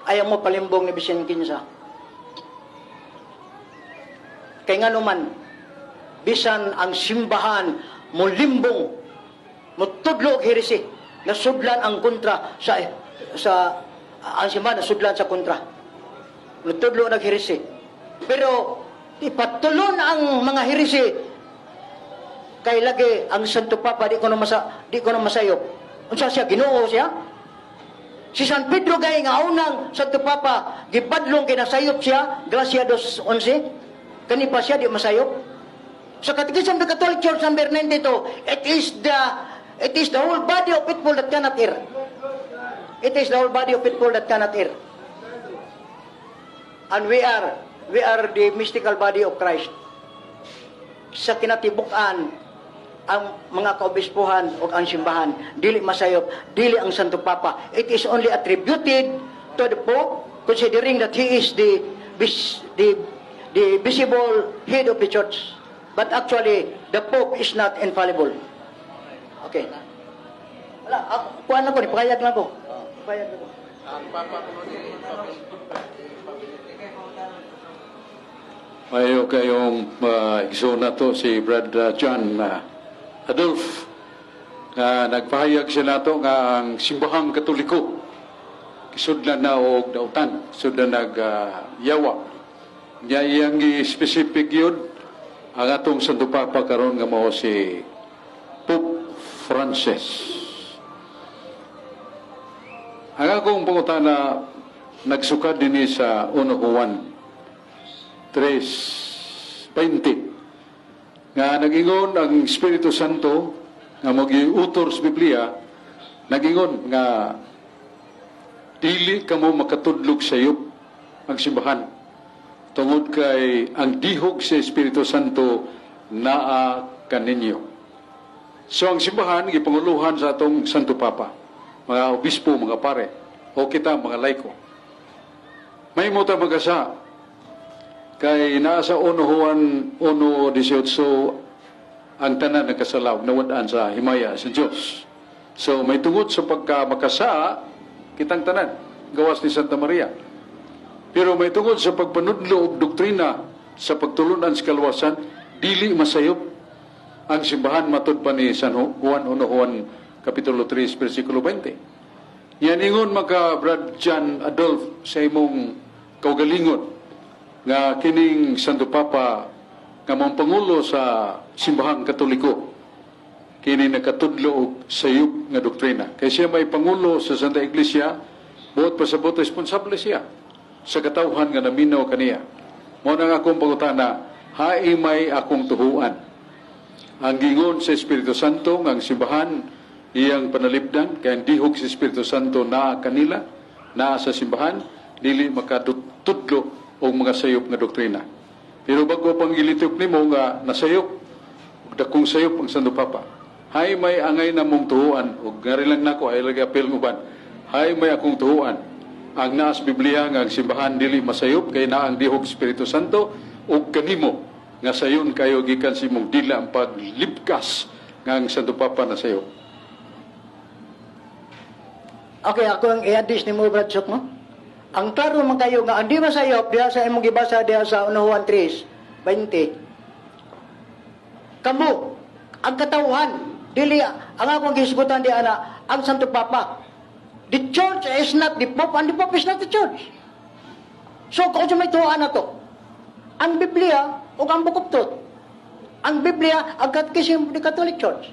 Ayaw mo palimbong ni bisan kinsa. Kay nga naman, bisan ang simbahan mo limbong, mo tudlo og heresy, nasudlan ang kontra sa ang simbahan nasudlan sa kontra. Mutudlo nag heresy. Pero ipatulon ang mga heresy kay lagi ang Santo Papa di ko na masayop. Unsa siya, Ginoo siya? Si San Pedro gay nga unang Santo Papa gibadlong kay nasayop siya, Gracia 2:11. Kani pa siya di masayop. Sa Catechism of the Catholic Church number 92, it is the whole body of people that cannot err. It is the whole body of people that cannot err. And we are the mystical body of Christ. Sa kinatibuk-an, ang mga kaobispuhan o ang simbahan, dili masayop, dili ang Santo Papa. It is only attributed to the Pope, considering that he is the visible head of the church. But actually, the Pope is not infallible. Okay. Wala, ako, kuan ako, ni pahayag lang ko. Pahayag lang ko. Ang papa ko ni Mayo kayong igsoon nato si Brad John Adolf nga nagpahayag siya nato nga ang simbahang Katoliko kisudlan na og dautan, sudlan nag yawa. Nya iyang gi-specific yun ang atong Santo Papa karon nga mao si Pope Francis. Ang akong pangutana nagsukad dinhi sa 1 Juan 3:20 nga nagingon ang Espiritu Santo nga magiutor sa Biblia, nagingon nga dili kamo makatudlog sayop ang simbahan tungod kay ang dihog sa Espiritu Santo naa kaninyo. So ang simbahan gipanguluhan sa atong Santo Papa, mga obispo, mga pare, o kita mga laiko. May mo ta magasa kay naa sa 1 Juan 1:18, ang tanan nagkasala ug nawad-an sa himaya sa Dios. So may tungod sa pagka makasa kitang tanan gawas ni Santa Maria. Pero may tungod sa pagpanudlo og doktrina sa pagtulunan sa kaluwasan, dili masayop ang simbahan matud pa ni San Juan 1 Juan Kapitulo 3 versikulo 20. Yan ingon maka, Brad John Adolf, sa imong kaugalingon nga kining Santo Papa nga mong pangulo sa simbahang Katoliko kini nakatudlo og sayop nga doktrina. Kay siya may pangulo sa Santa Iglesia, buot pasabot responsable siya sa katawhan nga naminaw kaniya. Mao nang akong pangutana, hain may akong tuhuan ang gingon sa Espiritu Santo nga ang simbahan iyang panalipdan kay ang dihog sa Espiritu Santo naa kanila, naa sa simbahan, dili makatudlo og mga sayop nga doktrina. Pero bago pang gilitok nimo nga nasayop ug dakong sayop ang Santo Papa, hay may angay namong tuhuan ug ngari lang nako ay lagi apel nguban. Hay may akong tuhuan ang naas Biblia nga ang simbahan dili masayop kay naa ang dihog Espiritu Santo ug kanimo nga sayon kayo gikan sa imong dila ang paglibkas nga ang Santo Papa na sayop? Okay, ako ang i-address ni mo, Brad Sok, no? Ang klaro man kayo nga, ang di masayop, diha sa imong gibasa diha sa 1 Juan 3, 20. Kamo, ang katawhan, dili, ang akong gisgutan di ana, ang Santo Papa. The church is not the Pope, and the Pope is not the church. So, kung may tuwan na to, ang Biblia o ang Book of Truth. Ang Biblia, ang Catechism of the Catholic Church.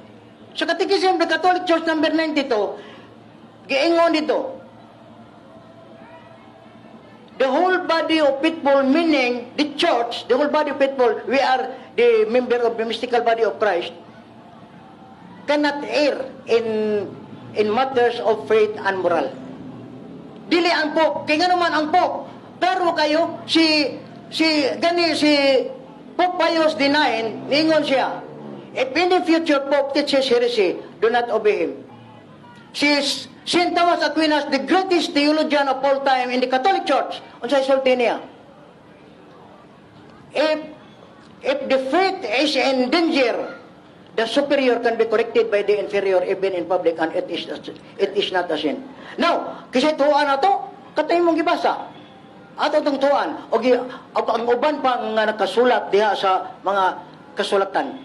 Sa Catechism of the Catholic Church number 92, giingon dito, the whole body of people, meaning the church, the whole body of people, we are the member of the mystical body of Christ, cannot err in matters of faith and moral. Dili ang Pope, kay nga naman ang Pope, klaro kayo, si, gani, si Pope Pius IX, niingon siya, "If any future Pope teaches heresy, do not obey him." Si St. Thomas Aquinas, the greatest theologian of all time in the Catholic Church, unsay sulti niya? If the faith is in danger, the superior can be corrected by the inferior even in public and it is not a sin." Now, kasi tuwa na to, Katay mong gibasa. Ato itong tuan, o ang uban pa nga nakasulat diha sa mga kasulatan.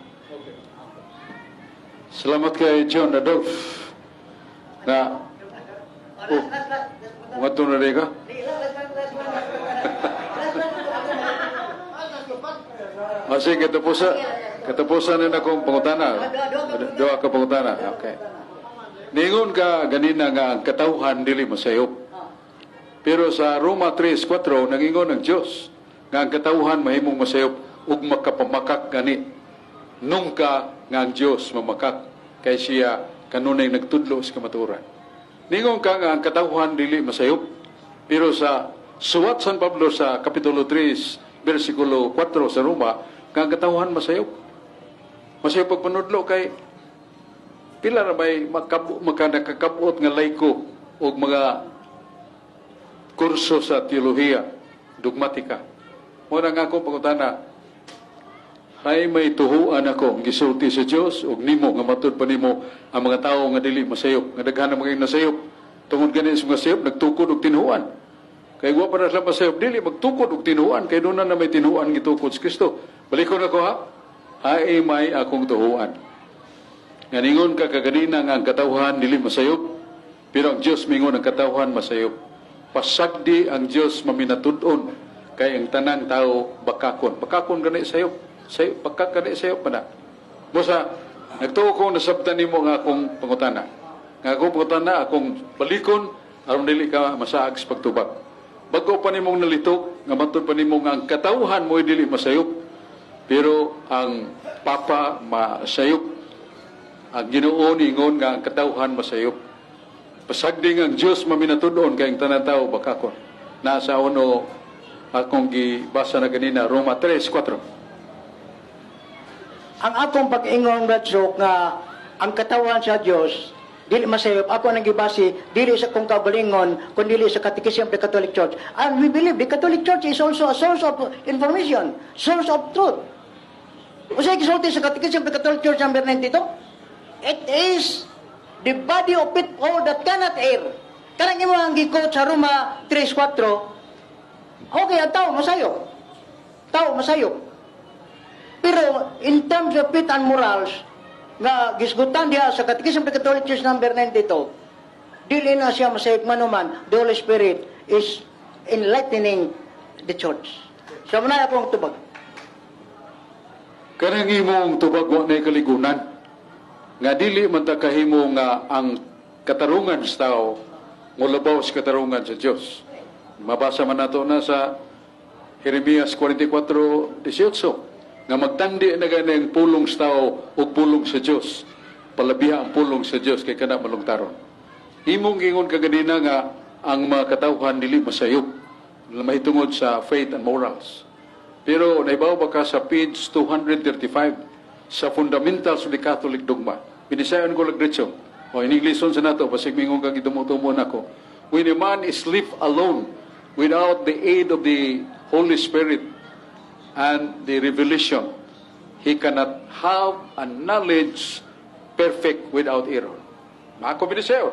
Salamat kay John Adolf. Na, oh, ngadto na rin ka? Kasi katapusan na akong pangutana. Duha ka pangutana. Okay. Ningon ka ganina nga ang katawhan dili masayop. Pero sa Roma 3:4 nangingon ang Dios nga ang katawhan mahimong masayop ug makapamakak gani. Nungka nga ang Dios mamakak kay siya kanunay nagtudlo sa kamatuoran. Ningon ka nga ang katawhan dili masayop. Pero sa suwat San Pablo sa Kapitulo 3, versikulo 4 sa Roma, nga ang katawhan masayop. Masayop pagpanudlo kay pila ra may maka nakakabot nga laiko og mga kurso sa teolohiya, dogmatika. Mao na nga akong pangutana, ay may tuhuan ako ang gisulti sa Dios ug nimo nga matud pa nimo ang mga tawo nga dili masayop, nga daghan ang mga nasayop tungod gani sa mga sayop nagtukod og tinuohan. Kay wa pa na sila masayop, dili magtukod og tinuohan kay doon na may tinuohan gitukod sa Kristo. Balikon ako ha. Ay may akong tuhuan. Nga ningon ka kaganina nga ang katawhan dili masayop, pero ang Dios mingon ang katawhan masayop. Pasagdi ang Dios maminatud-on kay ang tanang tao bakakon. Bakakon gani sayop. Sayop bakak gani sayop pa na. Busa nagtuo ko nasabtan nimo nga akong pangutana. Nga akong pangutana akong balikon aron dili ka masaag sa pagtubag. Bago pa nimong nalitok nga matud pa nimo nga ang katawhan mo dili masayop, pero ang Papa masayop. Ang Ginoo niingon nga ang katawhan masayop. Pasagdi nga ang Dios maminatud-on kay ang tanan tao bakakon. Nasa uno akong gibasa na ganina, Roma 3:4. Ang akong pag-ingon, Brad Sok, nga ang katawan sa Dios dili masayop, ako nang gibase dili sa kong kaugalingon kundi sa Catechism of the Catholic Church. And we believe the Catholic Church is also a source of information, source of truth. Unsay gisulti sa Catechism of the Catholic Church number 92? It is the body of people that cannot err. Kanang imo ang gi-quote sa Roma 3:4. Okay, ang tao masayop. Tao masayop. Pero in terms of faith and morals, nga gisgutan diha sa Catechism of the Catholic Church number 92, dili na siya masayop manuman, the Holy Spirit is enlightening the church. So, mao na akong tubag. Kanang imong tubag wa nay kaligunan. Nga dili man ta kahimo nga ang katarungan sa tao molabaw sa katarungan sa Dios. Mabasa man nato na sa Jeremias 44:18 nga magtandi na gani ang pulong sa tao ug pulong sa Dios. Palabiha ang pulong sa Dios kay kana malungtaron. Imong gingon kaganina nga ang mga katawhan dili masayop mahitungod sa faith and morals. Pero naibaw ba ka sa page 235 sa Fundamentals of the Catholic Dogma? Binisayon ko lang diretso. O in English sa nato, basig mingon kang itumutumo nako. When a man is left alone without the aid of the Holy Spirit and the revelation, he cannot have a knowledge perfect without error. Mako binisayo.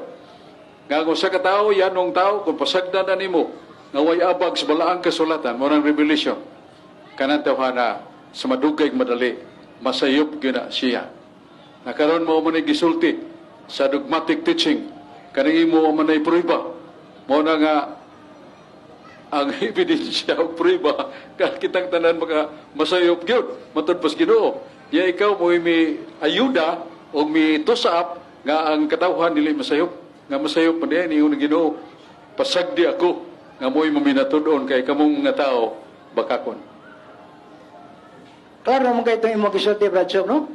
Nga kung sa katao, yanong tao, kung pasagdan na nimo, nga way abag sa balaang kasulatan, mao nang revelation, kanang tawhana sa madugay madali, masayop gyud na siya. Nakaron mao man ay gisulti sa dogmatic teaching, kanang imo man ay prueba. Mao na nga ang ebidensya og prueba kan kitang tanan maka masayop gyud matud pas Ginoo. Ya ikaw mo mi ayuda o mi tusap nga ang katawhan dili masayop, nga masayop man diay niingon ng Ginoo, pasagdi ako nga mo'y maminatud-on kay kamong nga tao bakakon. Klaro mo kay itong imong gisulti, Brad Sok, no?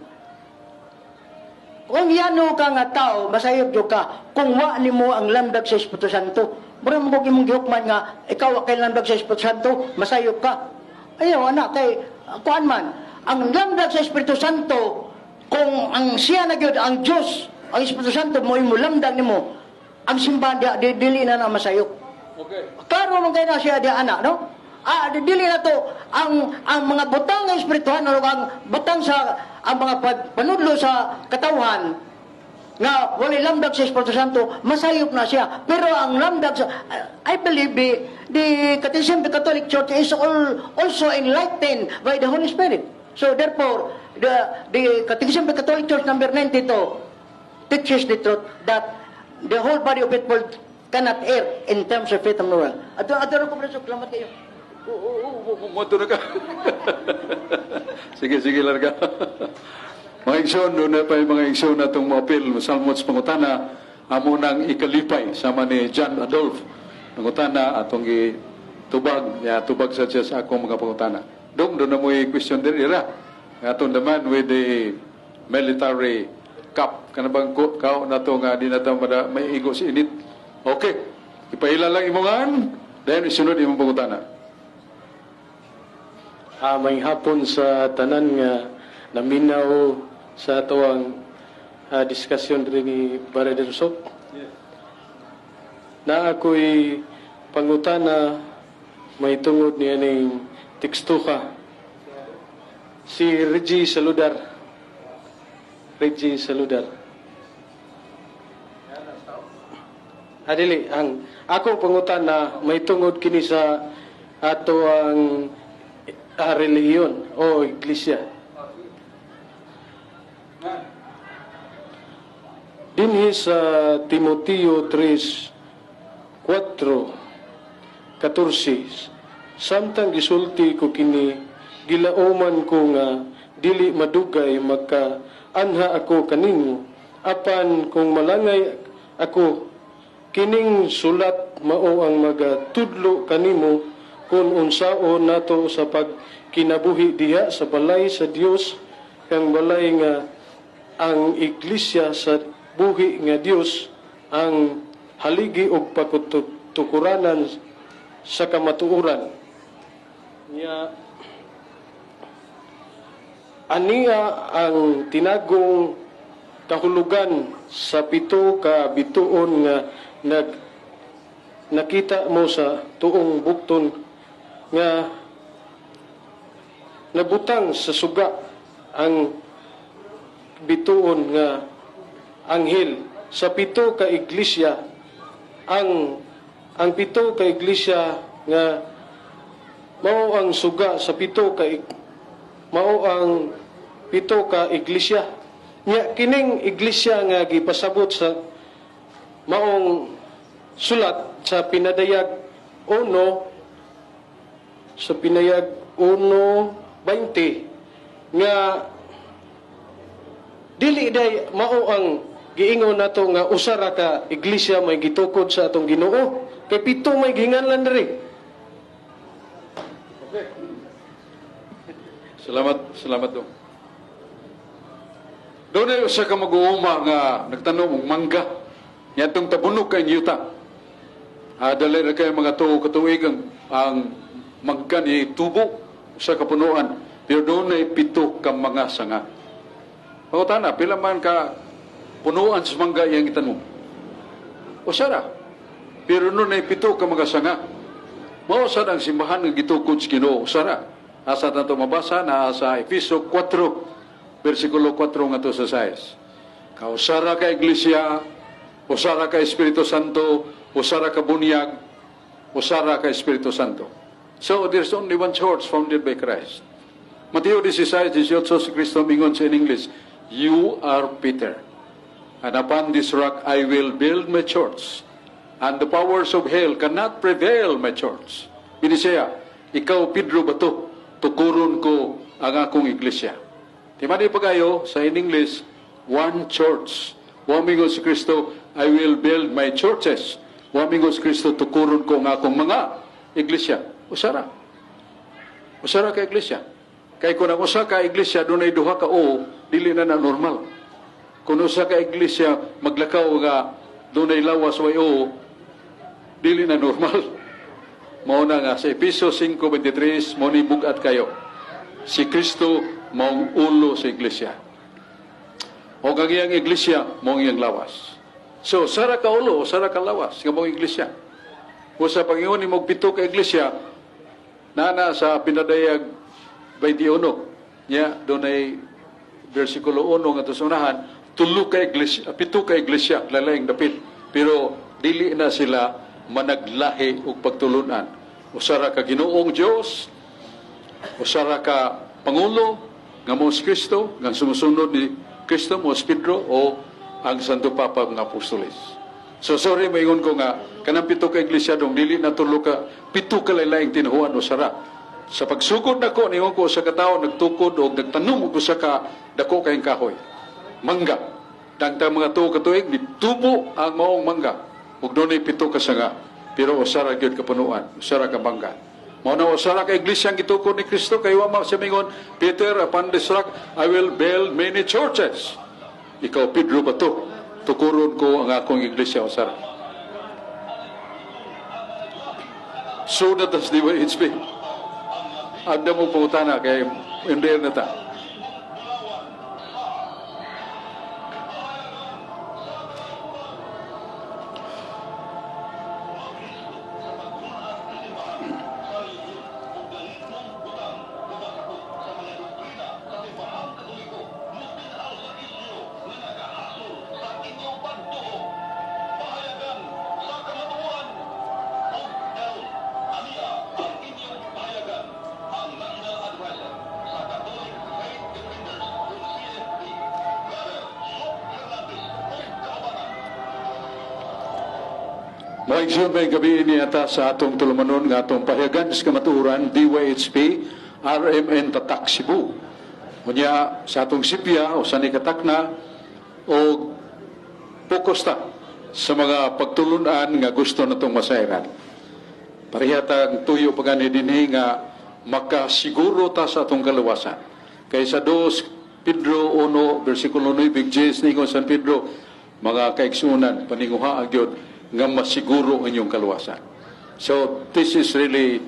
Kung yano ka nga tao, masayop jud ka kung wa nimo ang lamdag sa Espiritu Santo. Mura mo kung imong gihukman nga ikaw wa kay lamdag sa Espiritu Santo, masayop ka. Ayaw anak kay kuan man ang lamdag sa Espiritu Santo, kung ang siya na gyud ang Dios, ang Espiritu Santo mo imo lamdag nimo, ang simbahan diha di, dili na na masayop. Klaro man kay na siya di ana, no? Ah, dili na to ang mga butang ng espirituhan o ang butang sa ang mga panudlo sa katawhan. Nga walay lamdag sa Espiritu Santo, masayop na siya. Pero ang lamdag sa, I believe the Catechism of the Catholic Church is also enlightened by the Holy Spirit. So therefore, the Catechism of the Catholic Church number 92 teaches the truth that the whole body of people cannot err in terms of faith and moral. Ato ato ko, brother, salamat kayo. Oo, moto na ka. Sige, sige, larga. Mga igsoon, duna pa yung mga igsoon natong moapil, masalmot sa pangutana, amo nang ikalipay sama ni John Adolf. Pangutana atong tubag, ya tubag sa siya sa akong mga pangutana. Dong, duna mo'y question din ira. Atong the man with the military cap. Kana bang kao na to nga di na to may igo si init. Okay. Ipaila lang imong ngan, then isunod imong pangutana. May hapon sa tanan nga naminaw sa atuang diskusyon diri ni Brother Sok. Na ako'y pangutana may tungod niya ning tekstuha. Si Reggie Saludar. Reggie Saludar. Adili, ang ako pangutana may tungod kini sa ato ang relihiyon o iglesia. Dinhi sa Timoteo 3, 4, 14, samtang gisulti ko kini, gilauman ko nga dili madugay maka anha ako kaninyo, apan kung malangay ako, kining sulat mao ang magatudlo kanimo kung unsaon nato sa pagkinabuhi diha sa balay sa Dios, kang balay nga ang iglesia sa buhi nga Dios, ang haligi og pakutukuranan sa kamatuoran. Nya ania ang tinagong kahulugan sa pito ka bituon nga nakita mo sa tuong bukton nga nabutang sa suga, ang bituon nga anghel sa pito ka iglesia, ang pito ka iglesia nga mao ang suga sa pito ka mao ang pito ka iglesia. Nya kining iglesia nga gipasabot sa maong sulat sa Pinadayag 1, sa Pinayag 1:20, nga dili day mao ang giingon nato nga usa ra ka iglesia may gitukod sa atong Ginoo, kay pito may gihinganlan diri? Okay. Salamat, salamat, dong. Dunay usa ka mag-uuma nga nagtanom og mangga. Yatong tabunok kay yuta. Dali ra kay mga tuo katuig ang mangga ni tubo usa ka punuan. Pero dunay pito ka mga sanga. Pangutana, pila man ka punuan sa mangga iyang itanom? Usa ra. Pero dunay pito ka mga sanga. Mao sad ang simbahan nga gitukod sa Ginoo, usa ra. Asa nato mabasa na sa Efeso 4 versikulo 4 ngadto sa 6. Ka usa ra ka iglesia, usa ra ka Espiritu Santo, usa ra ka bunyag, usa ra ka Espiritu Santo. So there's only one church founded by Christ. Mateo 16, 18, si Kristo mingon sa in English, "You are Peter, and upon this rock I will build my church, and the powers of hell cannot prevail my church." Binisaya, ikaw Pedro bato, tukuron ko ang akong iglesia. Timani pagayo sa in English, one church. Wa mingon si Kristo, "I will build my churches." Wa mingon si Kristo, "Tukuron ko ang akong mga iglesia." Usa ra. Usa ra ka iglesia. Kay kung ang usa ka iglesia dunay duha ka o, dili na na normal. Kung usa ka iglesia maglakaw nga dunay lawas way o, dili na normal. Mao na nga sa Efeso 5:23, mo ni bugat kayo. Si Kristo maong ulo sa iglesia. O ang iyang iglesia mao ang iyang lawas. So, usa ra ka ulo, usa ra ka lawas nga maong iglesia. O sa Panginoon nimo pito ka iglesia, nana sa Pinadayag 21 nya dunay versikulo 1 nga unahan. Tulo ka iglesia, pito ka iglesia lalaing dapit. Pero dili na sila managlahi og pagtulunan. Usa ra ka Ginoong Dios, usa ra ka pangulo nga mo si Kristo, nga sumusunod ni Kristo mo si Pedro o ang Santo Papa nga apostoles. So sorry, maingon ko nga kanang pito ka iglesia dong dili na tulo ka, pito ka laylaing tinuhuan, usa ra. Sa pagsugod nako, ningon ko sa katawo nagtukod og nagtanom og usa ka dako kayong kahoy. Mangga. Dangtang mga tuo ka tuig nitubo ang maong mangga. Ug dunay pito ka sanga. Pero usa ra gyud ka punuan, usa ra ka mangga. Mao na usa ra ka iglesia ang gitukod ni Kristo kay wa man siya mingon, "Peter, upon this rock I will build many churches." "Ikaw Pedro bato, tukuron ko ang akong iglesia," usa ra. So that does the way it's been. Agda mo pangutana kay hindi na ta. Maigsoon, may gabi ini ata sa atong tulumanon nga atong pahayagan sa kamatuoran DYHP RMN Tatak Cebu. Unya sa atong sipya o sa ni katakna o focus ta sa mga pagtulunan nga gusto natong masayran. Pareha tang tuyo pagani dinhi nga makasiguro ta sa atong kaluwasan. Kay sa 2 Pedro 1 versikulo 9, Jesus ningon San Pedro, "Mga kaigsunan, paninguha gyud nga masiguro ang inyong kaluwasan." So this is really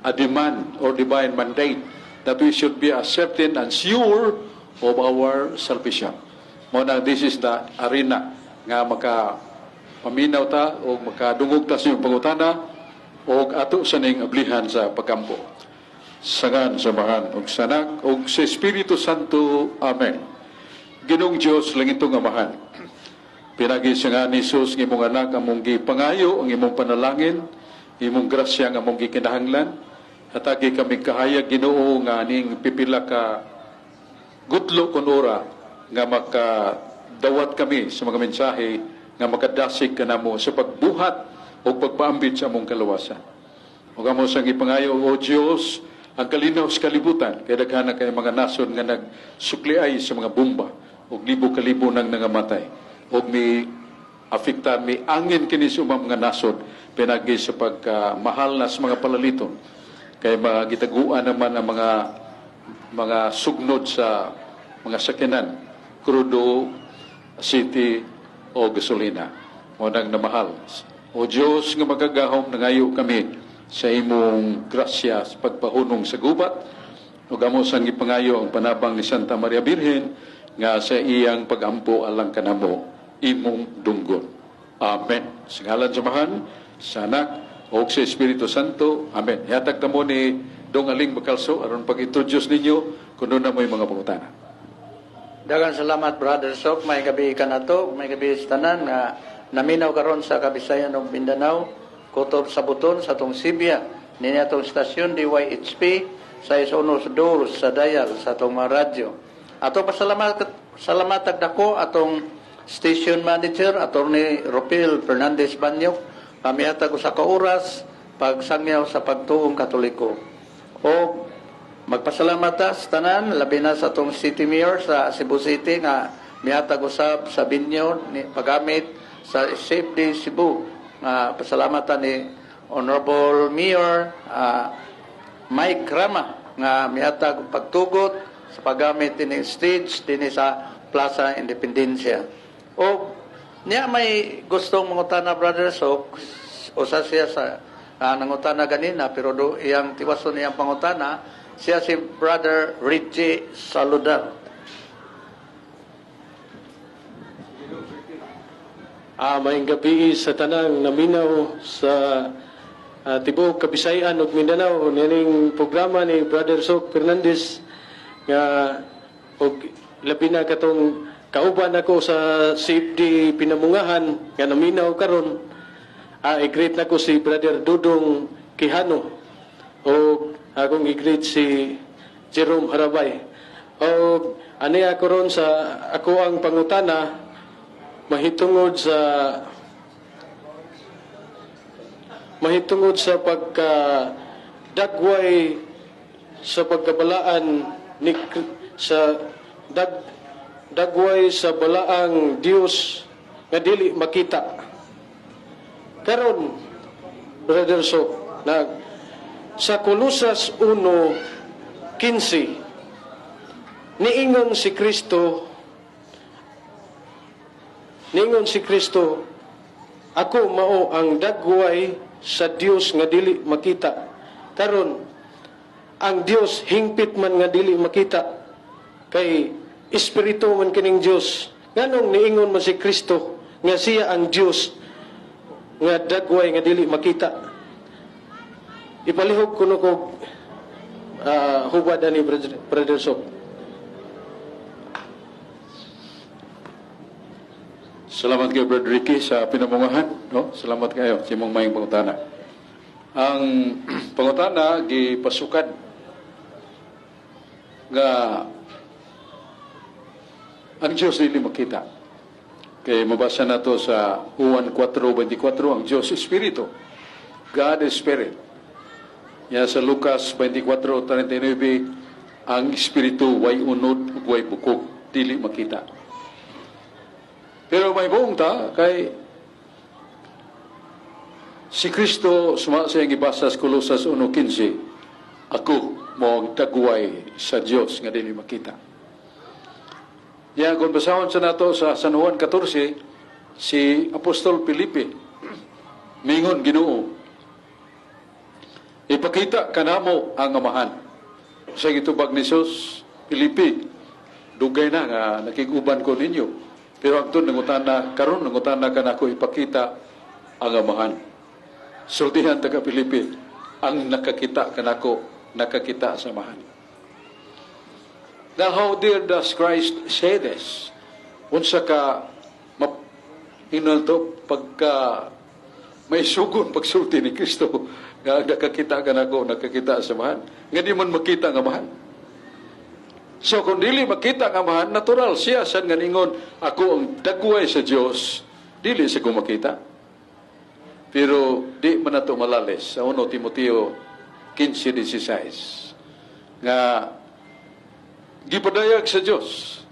a demand or divine mandate that we should be certain and sure of our salvation. Mao na this is the arena nga maka paminaw ta o makadungog ta sa inyong pangutana o ato sa ning ablihan sa pagkampo. Sa ngalan sa Amahan ug sa Anak ug sa Espiritu Santo. Amen. Ginoong Dios, langitong Amahan. Pinagi sa ngalan ni Jesus ng imong anak among gipangayo ang imong panalangin, imong grasya nga among gikinahanglan. Hatagi kami kahayag, Ginoo, nga ning pipila ka gutlo kon ora nga makadawat kami sa mga mensahe nga makadasig kanamo sa pagbuhat o pagpaambit sa among kaluwasan. Ug amo sang ipangayo, O Dios, ang kalinaw sa kalibutan, kay daghan na kay mga nasod nga nagsukliay sa mga bomba ug libo-kalibo nang nangamatay ug mi afekta, mi angin kini sa ubang mga nasod pinagi sa pagkamahal na sa mga palaliton kay mga gitaguan naman ang mga sugnod sa mga sakyanan, krudo, city o gasolina mo nang namahal. O Dios nga makagagahom, nangayo kami sa imong grasya sa pagpahunong sa gubat ug amo sang gipangayo ang panabang ni Santa Maria Birhen nga sa iyang pagampo alang kanamo, imong dunggon. Amen. Sa ngalan sa Amahan, sa Anak, ug sa Espiritu Santo. Amen. Ihatag ta mo ni Dong Aling Bakalso aron pag-introduce ninyo kung doon na mo'y mga pangutana. Daghang salamat, Brother Sok. May gabi ka na to. May gabi sa tanan nga naminaw karon sa Kabisayan ug Mindanao, kutob sa buton sa atong Sibya. Nini atong stasyon DYHP sa 102 sa dial sa atong mga radyo. Ato pasalamat salamat dako atong station manager, Attorney Ropil Fernandez Banyok, pamihatag usa ka oras pagsangyaw sa pagtuong Katoliko. O magpasalamat ta sa tanan, labi na sa atong city mayor sa Cebu City nga mihatag usab sa binyo ni paggamit sa Safe Day Cebu. Nga pasalamatan ni Honorable Mayor Mike Rama nga mihatag og pagtugot sa paggamit dinhi stage dinhi sa Plaza Independencia. O niya may gustong mangutana, Brother Sok, usa siya sa nangutana ganina pero do iyang tiwason iyang pangutana, siya si Brother Richie Saludar. Maayong gabi sa tanang naminaw sa tibuok Kabisayan ug Mindanao nining programa ni Brother Sok Fernandez nga og labi na katong Kauban ako sa CFD Pinamungahan nga naminaw karon. I-greet nako si Brother Dudong Quijano o akong i-greet si Jerome Harabay. O ani ako ron sa ako ang pangutana mahitungod sa pagka dagway sa pagkabalaan ni sa dagway sa balaang Dios nga dili makita. Karon, Brother So, na sa Colosas 1:15 niingon si Kristo, "Ako mao ang dagway sa Dios nga dili makita." Karon, ang Dios hingpit man nga dili makita kay espiritu man kining Dios. Nganong niingon man si Kristo nga siya ang Dios nga dagway nga dili makita? Ipalihog kuno ko hubad ani, Brother Sok. Salamat kay Brother Ricky sa Pinamungahan, no? Salamat kayo sa imong maayong pangutana. Ang pangutana gipasukan nga ang Diyos dili makita. Kay mabasa nato sa Juan 4:24, ang Diyos Espiritu. God is Spirit. Ya sa Lucas 24:39, ang Espiritu way unod ug way bukog, dili makita. Pero may buong ta kay si Kristo, suma sa iyang gibasa sa Colosas 1:15, "Ako mo ang dagway sa Dios nga dili makita." Ya kung basahon sa nato sa San Juan 14, si Apostol Felipe mingon, "Ginoo, ipakita kanamo ang Amahan." Sa gitubag ni Jesus, "Felipe, dugay na nga nakig-uban ko ninyo. Pero hangtod nangutana, karon nangutana ka nako ipakita ang Amahan. Sultihan ta ka, Felipe, ang nakakita kanako, nakakita sa Amahan." Now, how dare does Christ say this? Unsa ka ingon to pagka may sugon pagsulti ni Kristo nga nakakita kanako, nakakita sa Amahan, nga di man makita ang Amahan? So kung dili makita ang Amahan, natural siya sad nga ningon, "Ako ang dagway sa Dios, dili sa ko makita." Pero di man nato malalis sa 1 Timoteo 15:16 nga gipadayag sa Dios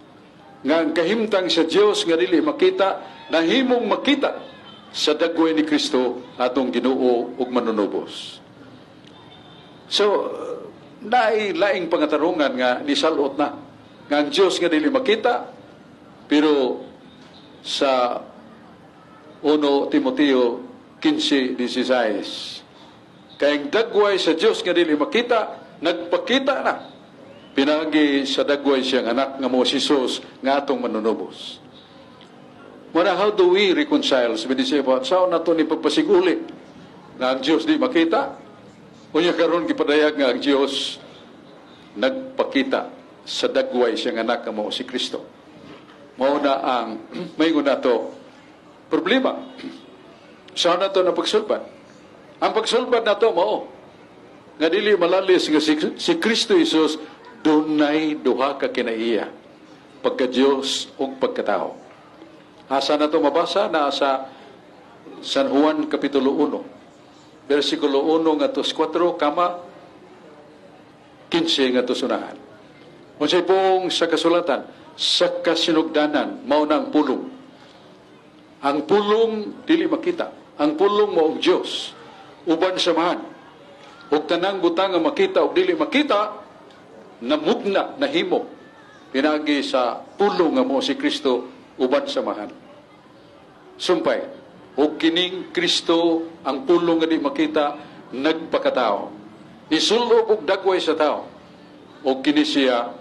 nga ang kahimtang sa Dios nga dili makita nahimong makita sa dagway ni Kristo atong Ginoo ug Manunubos. So, naay laing pangatarungan nga nisalot na nga ang Dios nga dili makita, pero sa 1 Timoteo 15:16, kay ang dagway sa Dios nga dili makita nagpakita na pinagi sa dagway siyang anak nga mo si Jesus nga atong Manunubos. Muna, how do we reconcile? Sabi ni siya, unsaon nato ni pagpasiguli nga ang Dios di makita? Unya karon gipadayag nga ang Dios nagpakita sa dagway siyang anak nga mao si Kristo. Mao na ang maingon nato problema. Unsaon nato na pagsulbad? Ang pagsulbad nato mao nga dili malalis nga si Kristo Jesus dunay duha ka kinaiya, pagka Dios ug pagkatao. Asa nato mabasa? Na sa San Juan Kapitulo 1 versikulo 1 ngadto 4 kama 15 ngadto sunahan. Unsay pong sa kasulatan? Sa kasinugdanan mao na ang Pulong. Ang Pulong dili makita. Ang Pulong mao ang Dios uban sa Amahan. Ug tanang butang nga makita ug dili makita namugna, nahimo pinagi sa Pulong nga mo si Kristo uban sa Amahan. Sumpay, ug kining Kristo, ang Pulong nga di makita, nagpakatao. Isulob og dagway sa tao. Ug kini siya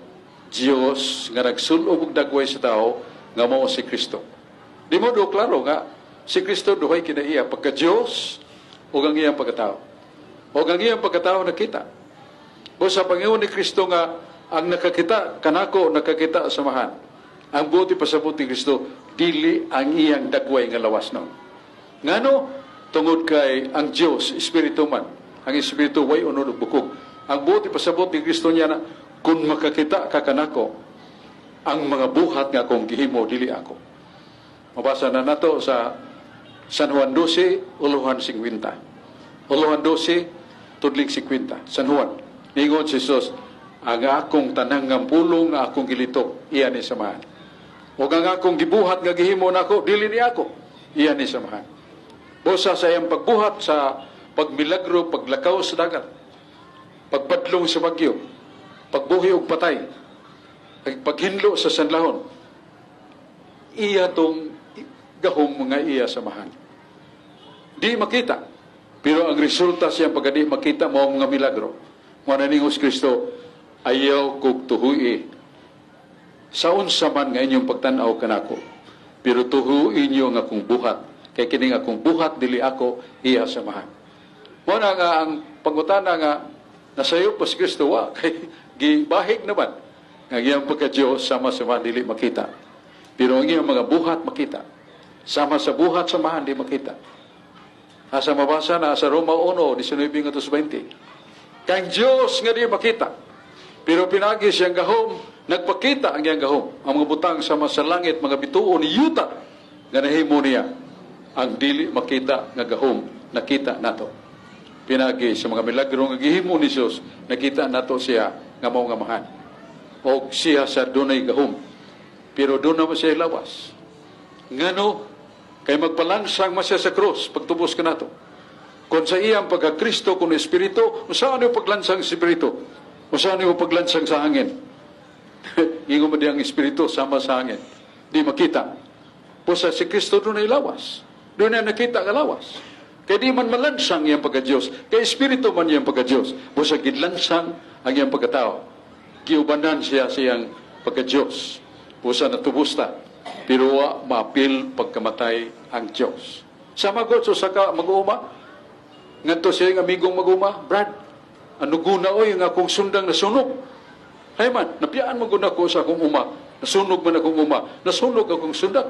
Dios nga nagsulob og dagway sa tao nga mao si Kristo. Di mo do klaro nga si Kristo duhay kinaiya, pagka Dios ug ang iyang pagkatao. Ug ang iyang pagkatao nakita. O sa pangingon ni Kristo nga ang nakakita kanako, nakakita sa Amahan. Ang buot ipasabot ni Kristo, dili ang iyang dagway nga lawas no. Ngano? Tungod kay ang Dios espiritu man. Ang espiritu way unod og bukog. Ang buot ipasabot ni Kristo niya na kung makakita ka kanako, ang mga buhat nga akong gihimo dili ako. Mabasa na nato sa San Juan 12, uluhan 50. Uluhan 12, tudling 50. San Juan. Ningon si Jesus, "Ang akong tanang nga pulong nga akong gilitok, iya ni samahan. O ang akong gibuhat nga gihimo nako, dili ni ako, iya ni samahan." Busa sa iyang pagbuhat sa pagmilagro, paglakaw sa dagat, pagpadlong sa bagyo, pagbuhi og patay, paghinlo sa sanlahon, iya tong gahom nga iya samahan. Di makita. Pero ang resulta siyang pagkadi makita mo ang mga milagro. Mao na ningon si Kristo, "Ayaw kog tuhui sa unsa man nga inyong pagtan-aw kanako. Pero tuhui inyo ang akong buhat. Kay kining akong buhat dili ako, iya samahan." Mao na nga ang pangutana nga nasayop pa si Kristo, wa, kay gibahig naman nga iyang pagka-Diyos sama sa dili makita. Pero ang iyang mga buhat makita. Sama sa buhat samahan di makita. Asa mabasa na sa Roma 1, 19 ngadto sa 20. Kang Diyos nga di makita. Pero pinagi siyang gahom, nagpakita ang iyang gahom. Ang mga butang sama sa langit, mga bituon ni yuta, nga nahimo niya. Ang dili makita nga gahom, nakita nato. Pinagi sa mga milagro nga gihimo ni Jesus, nakita nato siya nga mao nga amahan. O siya sa dunay gahom. Pero doon naman siya lawas. Ngano, kay magpalansang man siya sa krus, pagtubos kanato. Kung sa iyang pagka-Kristo, kung Espiritu, saan yung paglansang sa Espiritu? O saan yung paglansang sa hangin? Ingon mo di ang Espiritu sama sa hangin. Di makita. Pusa si Kristo doon ay lawas. Doon ay nakita nga lawas. Kaya di man malansang iyang pagka-Diyos. Kay Espiritu man iyang pagka-Diyos. Busa gidlansang ang iyang pagkatao. Giubanan siya siyang pagka-Diyos. Busa natubos ta. Pero wa maapil pagkamatay ang Diyos. Sama god so sa ka mag-uuma. Ngadto siya yung amigong mag-uuma, "Brad, ano guna oy nga akong sundang nasunog. Hay man, napiyaan mo guna ko sa akong uma. Nasunog man akong uma. Nasunog akong sundang.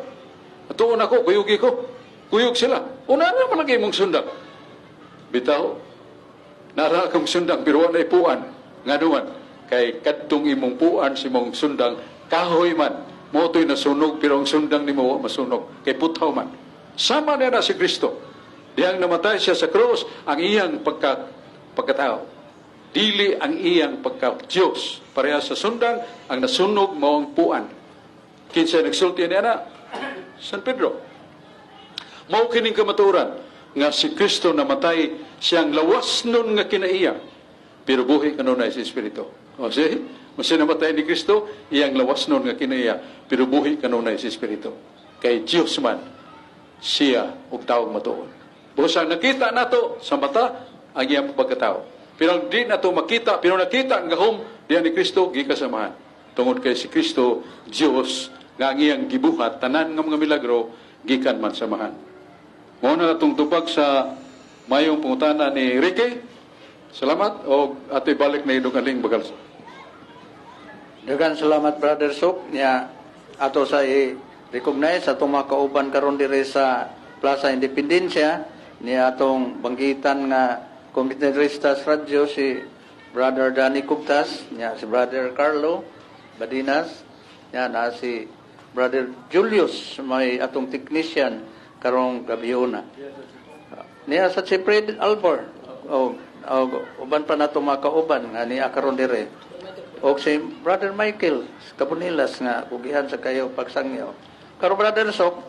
Atuon ako, kuyugi ko." Kuyog sila. "Una na man lagi mong sundang." "Bitaw, nara akong sundang, pero wala ipuan." "Nga naman?" "Kay kadtong imong puan si mong sundang, kahoy man. Mao to'y nasunog, pero ang sundang nimo wa masunog. Kay puthaw man." Sama na na si Kristo. Dihang namatay siya sa krus, ang iyang pagkatao. Dili ang iyang pagka-Diyos. Pareha sa sundang, ang nasunog mao ang puan. Kinsa nagsulti niya na? San Pedro. Mao kining kamatuoran nga si Kristo namatay siyang lawas nun nga kinaiya, pero buhi kanunay sa Espiritu. O si, Masi namatay ni Kristo, iyang lawas nun nga kinaiya, pero buhi kanunay sa Espiritu. Kay Diyos man siya og tawag matuod. Busa nakita nato sa mata ang iyang pagkatao. Pero ang di nato makita, pero nakita ang gahom diyan ni Kristo gikasamahan. Tungod kay si Kristo Dios nga ang iyang gibuhat tanan nga mga milagro gikan man samahan. Mao na atong tubag sa mayong pangutana ni Ricky. Salamat o ato'y balik na idong aling bagal. Daghang salamat, Brother Sok, nya ato sa i-recognize atong mga kauban karon diri sa Plaza Independencia ni atong banggitan nga Komentaristas Radyo, si Brother Danny Cugtas, nya si Brother Carlo Badinas, nya na si Brother Julius, may atong technician karong gabiuna. Niya sa si Fred Albor o uban pa nato mga kauban nga niya karon dire. O si Brother Michael Cabonilas nga kugihan sa kayo pagsangyo. Karon, Brother Sok,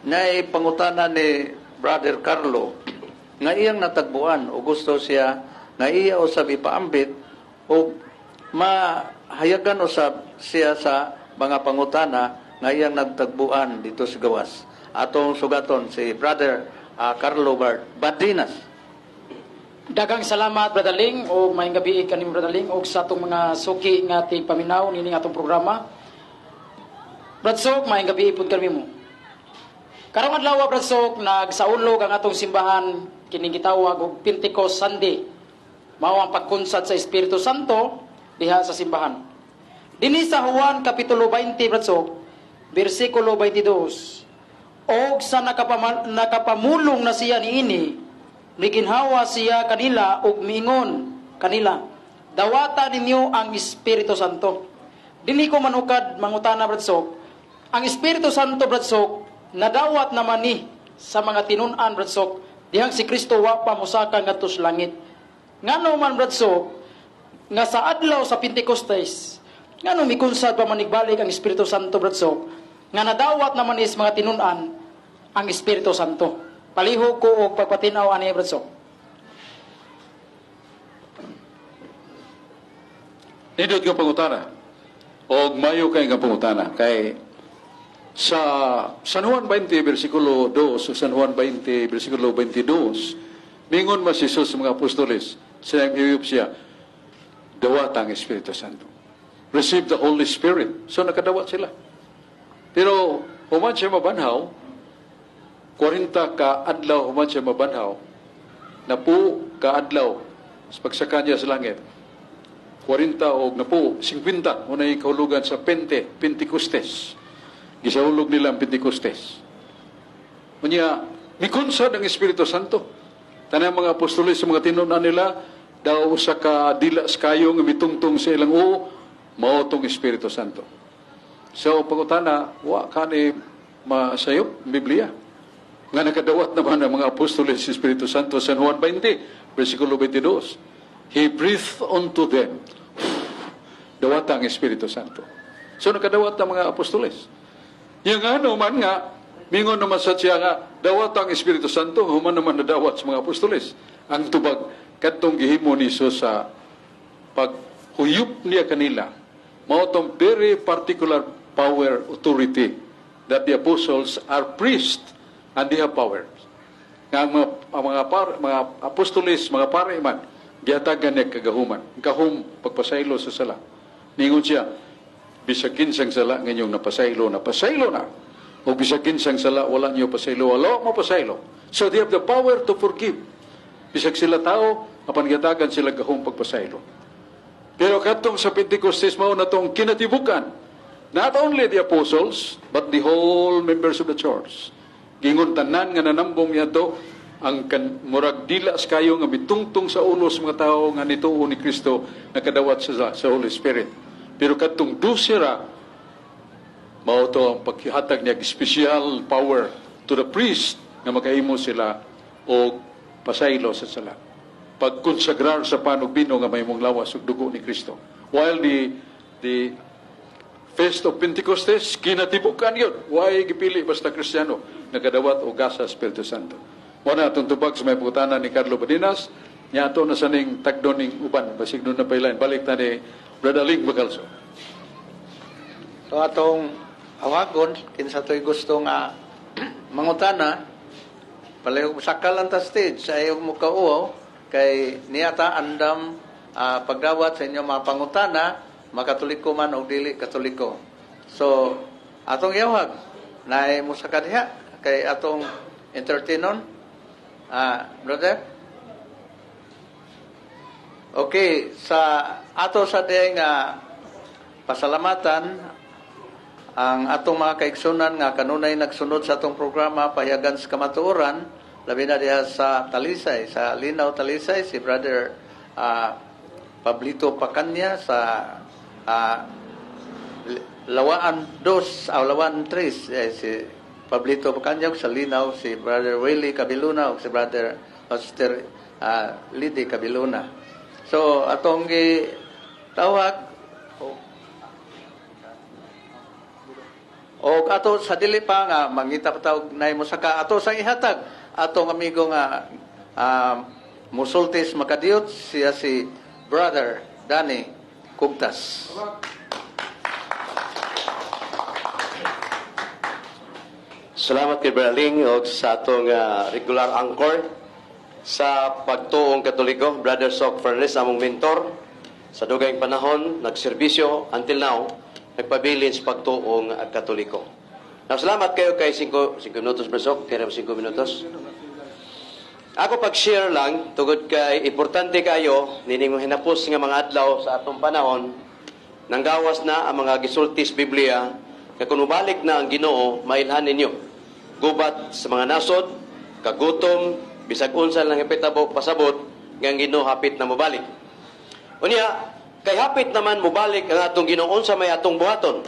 na pangutana ni Brother Carlo nga iyang natagbuan o gusto siya nga iya usab ipaambit o mahayagan usab siya sa mga pangutana nga iyang nagtagbuan dito sa gawas. Atong sugaton si Brother Carlo Bart Badinas. Daghang salamat, Brother Ling, o maayong gabi kanim, Brother Ling, og sa atong mga suki nga tigpaminaw nining atong programa. Brad Sok, maayong gabi pud kami mo. Karong adlaw, Brad Sok, nagsaulog ang atong simbahan kining gitawag og Pentecost Sunday. Mao ang pagkunsad sa Espiritu Santo diha sa simbahan. Dinhi sa Juan kapitulo 20, Brad Sok, versikulo 22. Og sa nakapamulong na siya niini, miginhawa siya kanila ug miingon kanila, "Dawata ninyo ang Espiritu Santo." Dili ko manukad mangutana, Brad Sok. Ang Espiritu Santo, Brad Sok, nadawat naman ni sa mga tinun-an, Brad Sok, dihang si Kristo wa pa mosaka ngadto sa langit. Ngano man, Brad Sok, nga sa adlaw sa Pentecostes, ngano mikunsad pa manigbalik ang Espiritu Santo, Brad Sok, nga nadawat naman is mga tinun-an ang Espiritu Santo? Palihog ko og pagpatinaw ani, Brad Sok. Nindot nga pangutana. Og mayo kay nga pangutana kay sa San Juan 20 versikulo 2 o San Juan 20 versikulo 22, mingon mas Jesus sa mga apostoles, siyang hiyup siya, "Dawat ang Espiritu Santo. Receive the Holy Spirit." So nakadawat sila. Pero human siya mabanhaw, 40 ka adlaw human siya mabanhaw, napu ka adlaw sa pagsaka niya sa langit, 40 og napu, 50, unay kahulugan sa Pentecostes. Gisahulog nila ang Pentecostes. Unya, mikunsad ang Espiritu Santo. Tanang mga apostoles sa mga tinunan nila, daw usa ka dila sa kayo nga mitungtong sa ilang uo, mao tong Espiritu Santo. So, pangutana, wa kani masayop Biblia nga nakadawat naman ang mga apostoles sa Espiritu Santo. San Juan 20, versikulo 22. He breathed unto them. "Dawata ang Espiritu Santo." So nakadawat ang mga apostoles. Yung ano man nga, mingon naman sa siya nga, "Dawat ang Espiritu Santo," human naman nadawat sa mga apostoles. Ang tubag, kadtong gihimo ni Jesus sa paghuyop niya kanila, mao tong very particular power, authority, that the apostles are priests and they have power. Nga ang mga apostoles, mga pare man, gihatagan niya kagahuman. Gahom pagpasaylo sa sala. Ningon siya, "Bisag kinsang sala nga inyong napasaylo, napasaylo na. O bisag kinsang sala wala niyo pasaylo, wala mo pasaylo." So they have the power to forgive. Bisag sila tao, apan gihatagan sila gahom pagpasaylo. Pero kadtong sa Pentecostes, mao na tong kinatibukan. Not only the apostles, but the whole members of the church. Gingon tanan nga nanambong niadto, ang kan, murag dila sa kayo nga mitungtong sa ulo sa mga tao nga nituo ni Kristo nakadawat sa Holy Spirit. Pero kadtong 12 ra, mao to ang paghihatag niya special power to the priest nga makahimo sila og pasaylo sa sala. Pagkonsagrar sa pan ug bino nga mahimong lawas ug dugo ni Kristo. While the Feast of Pentecostes, kinatibukan yun. Why gipili basta Kristiyano nakadawat og gasa Espiritu Santo. Wala atong tubag sa may pangutana ni Carlo Badinas, nya ato na sa ning tagdo ning uban, basig doon na pailain. Balik ta ni Brother Ling Bacalso. So atong awagon kinsa to'y gusto nga mangutana, palihog sakal lang ta stage sa iyong mukauaw kay niyata andam pagdawat sa inyong mga pangutana, makatoliko man o dili katoliko. So atong yawag naay musaka diha kay atong entertainon, brother. Okay, sa ato sa diay nga pasalamatan ang atong mga kaigsunan nga kanunay nagsunod sa atong programa Pahayagan sa Kamatuoran, labi na diha sa Talisay, sa Linaw Talisay, si Brother Pablito Pacanya sa Lawaan 2 o Lawaan 3, eh, si Pablito Pacanya sa Linaw, si Brother Willie Cabiluna ug si Brother Pastor Lidi Cabiluna. So atong tawag o ato sa dili pa nga mangita pa tawag nay mosaka, ato sa ihatag atong amigo nga musultis makadiyot, siya si Brother Danny Kugtas. Salamat kay Brother Ling o sa atong regular anchor sa pagtuong Katoliko, Brother Sok Fernandez, among mentor sa dugayng panahon, nagserbisyo until now, nagpabilin sa pagtuong Katoliko. Now, salamat kayo kay 5 minutos, Brother Sok, kaya 5 minutos. Ako pag-share lang, tungod kay importante kayo, nining hinapos nga mga adlaw sa atong panahon, nanggawas na ang mga gisultis Biblia Kay kung mobalik na ang Ginoo, mailhan ninyo. Gubat sa mga nasod, kagutom, bisag unsa lang ipitabo pasabot nga ang Ginoo hapit na mobalik. Unya, kay hapit naman mobalik ang atong Ginoo, unsa may atong buhaton?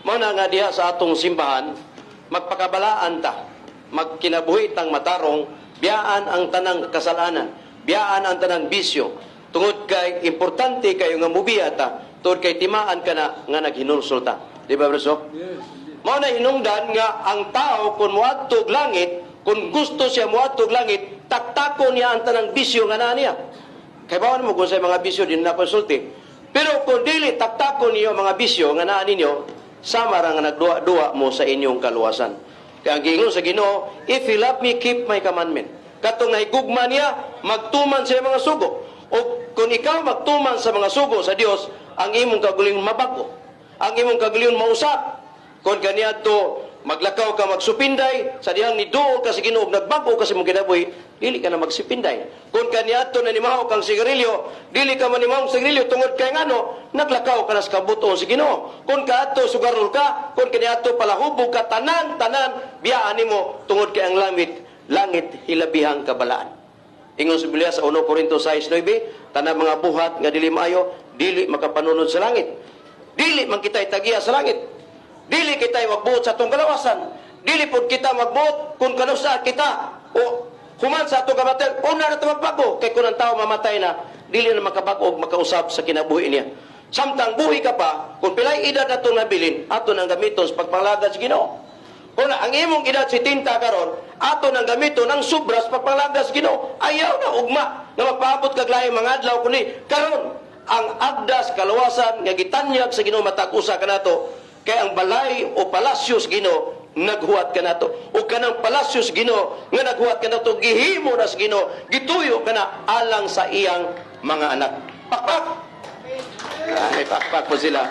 Mao na nga diha sa atong simbahan, magpakabalaan ta, magkinabuhi tang matarong, biyaan ang tanang kasalanan, biyaan ang tanang bisyo, tungod kay importante kayo nga mubiya ta, tungod kay timaan ka na nga naghinulsol ta. Di ba, Bro Sok? Yes. Mao na hinungdan nga ang tao kung moadtog langit, kung gusto siya moadtog langit, taktakon niya ang tanang bisyo nga naa niya. Kay bawon mo kung sa mga bisyo din na konsulti. Pero kung dili taktakon niyo ang mga bisyo nga naa ninyo, sama ra nga nagduwa-duwa mo sa inyong kaluwasan. Kaya ang giingon sa Ginoo, "If you love me, keep my commandment." Katong nahigugma niya, magtuman sa iyang mga sugo. O kung ikaw magtuman sa mga sugo sa Dios, ang imong kaugalingon mabago. Ang imong kaugalingon mausap. Kung kaniadto maglakaw ka magsupinday, sa dihang niduol ka sa Ginoo ug nagbago ka sa imong kinabuhi, dili ka na magsipinday. Kung kaniadto na nimahaw kang sigarilyo, dili ka manimahong sigarilyo tungod kay ngano naglakaw ka na sa kabut-on sa Ginoo. Kung kaadto sugarol ka, kung kaniadto palahubog ka, tanan tanan biyaan nimo tungod kay ang langit langit hilabihang kabalaan. Ingon sa Biblia sa 1 Corinto 6:9, tanang mga buhat nga dili maayo, dili makapanunod sa langit. Dili man kita itagiya sa langit. Dili kita magbuot sa atong kalawasan. Dili pud kita magbuot kung kanusa kita o human sa atong kamatayon, una na ito magbago. Kay kung ang tao mamatay na, dili na makabago og makausab sa kinabuhi niya. Samtang buhi ka pa, kung pilay edad atong nabilin, ato nang gamiton sa pagpanglagad sa Ginoo. Kung ang imong edad 70 karon, ato nang gamiton ang sobra sa pagpanglagad sa Ginoo. Ayaw na ugma nga magpaabot kag laing mga adlaw kundi karon ang agdas kaluwasan nga gitanyag sa Ginoo matag usa kanato, kay ang balay o palasyo sa Ginoo naghuwat kanato, ug kanang palasyo sa Ginoo nga naghuwat kanato, gihimo na sa Ginoo, gituyo kana alang sa iyang mga anak. Pakpak. Ay, pakpak po sila.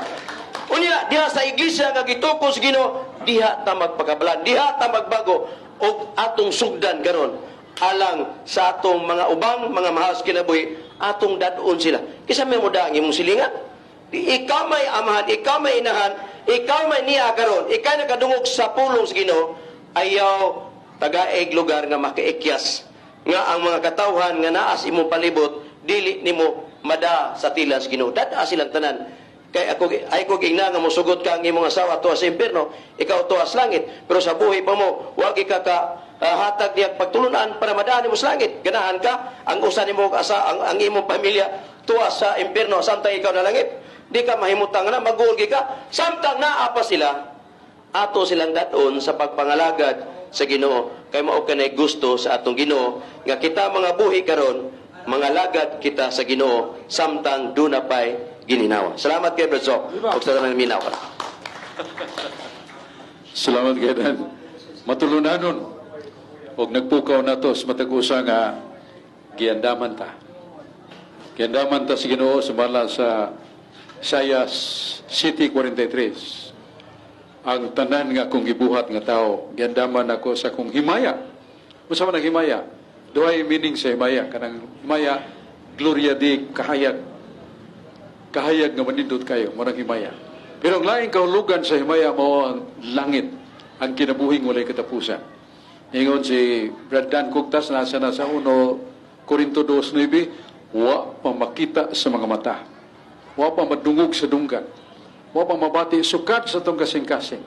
Unya, diha sa iglesia nga gitukos sa Ginoo, diha ta magpakabalan, diha ta magbago og atong sugdan karon alang sa atong mga ubang mga mahal sa kinabuhi, atong dad-on sila. Kisa may muda ang imong silingan. Di ikaw may amahan, ikaw may inahan, ikaw may niya karon, ikaw nakadungog sa pulong sa Ginoo, ayaw tagaeg lugar nga makaikyas nga ang mga katawhan nga naa sa imong palibot dili nimo mada sa tilas Ginoo. Dad-a silang tanan. Kay ako ay ko gingna nga mosugot ka ang imong asawa tuwa sa impierno, ikaw tuwa sa langit. Pero sa buhi pa mo, wa ka ka hatag niya pagtulunan para madaan nimo sa langit. Ganahan ka ang usa nimo asa ang imong pamilya tuwa sa impierno samtang ikaw na langit. Di ka mahimutang na maguol ka. Samtang naa pa sila, ato silang dad-on sa pagpangalagad sa Ginoo, kay mao kanay gusto sa atong Ginoo nga kita mga buhi karon mga lagad kita sa Ginoo samtang duna pay gininawa. Salamat kay Brad Sok. Ug sa tanang minaw. Salamat kay Dan. Matulunanon og nagpukaw nato sa matag usa nga giandaman ta. Giandaman ta sa Ginoo sumala sa Isaiah 7:43. "Ang tanan nga akong gibuhat nga tao, giandaman ako sa akong himaya." Unsa man ang himaya? Duhay meaning sa himaya. Kanang himaya, gloria di kahayag. Kahayag nga manindot kayo, mao nang himaya. Pero ang laing kahulugan sa himaya mao ang langit, ang kinabuhing walay katapusan. Ingon si Brad Dan Kugtas, nasa nasa 1 Corinto 2:9, "Wa pa makita sa mga mata, wa pa madungog sa dunggan, wa pa mabati sukad sa atong kasing-kasing,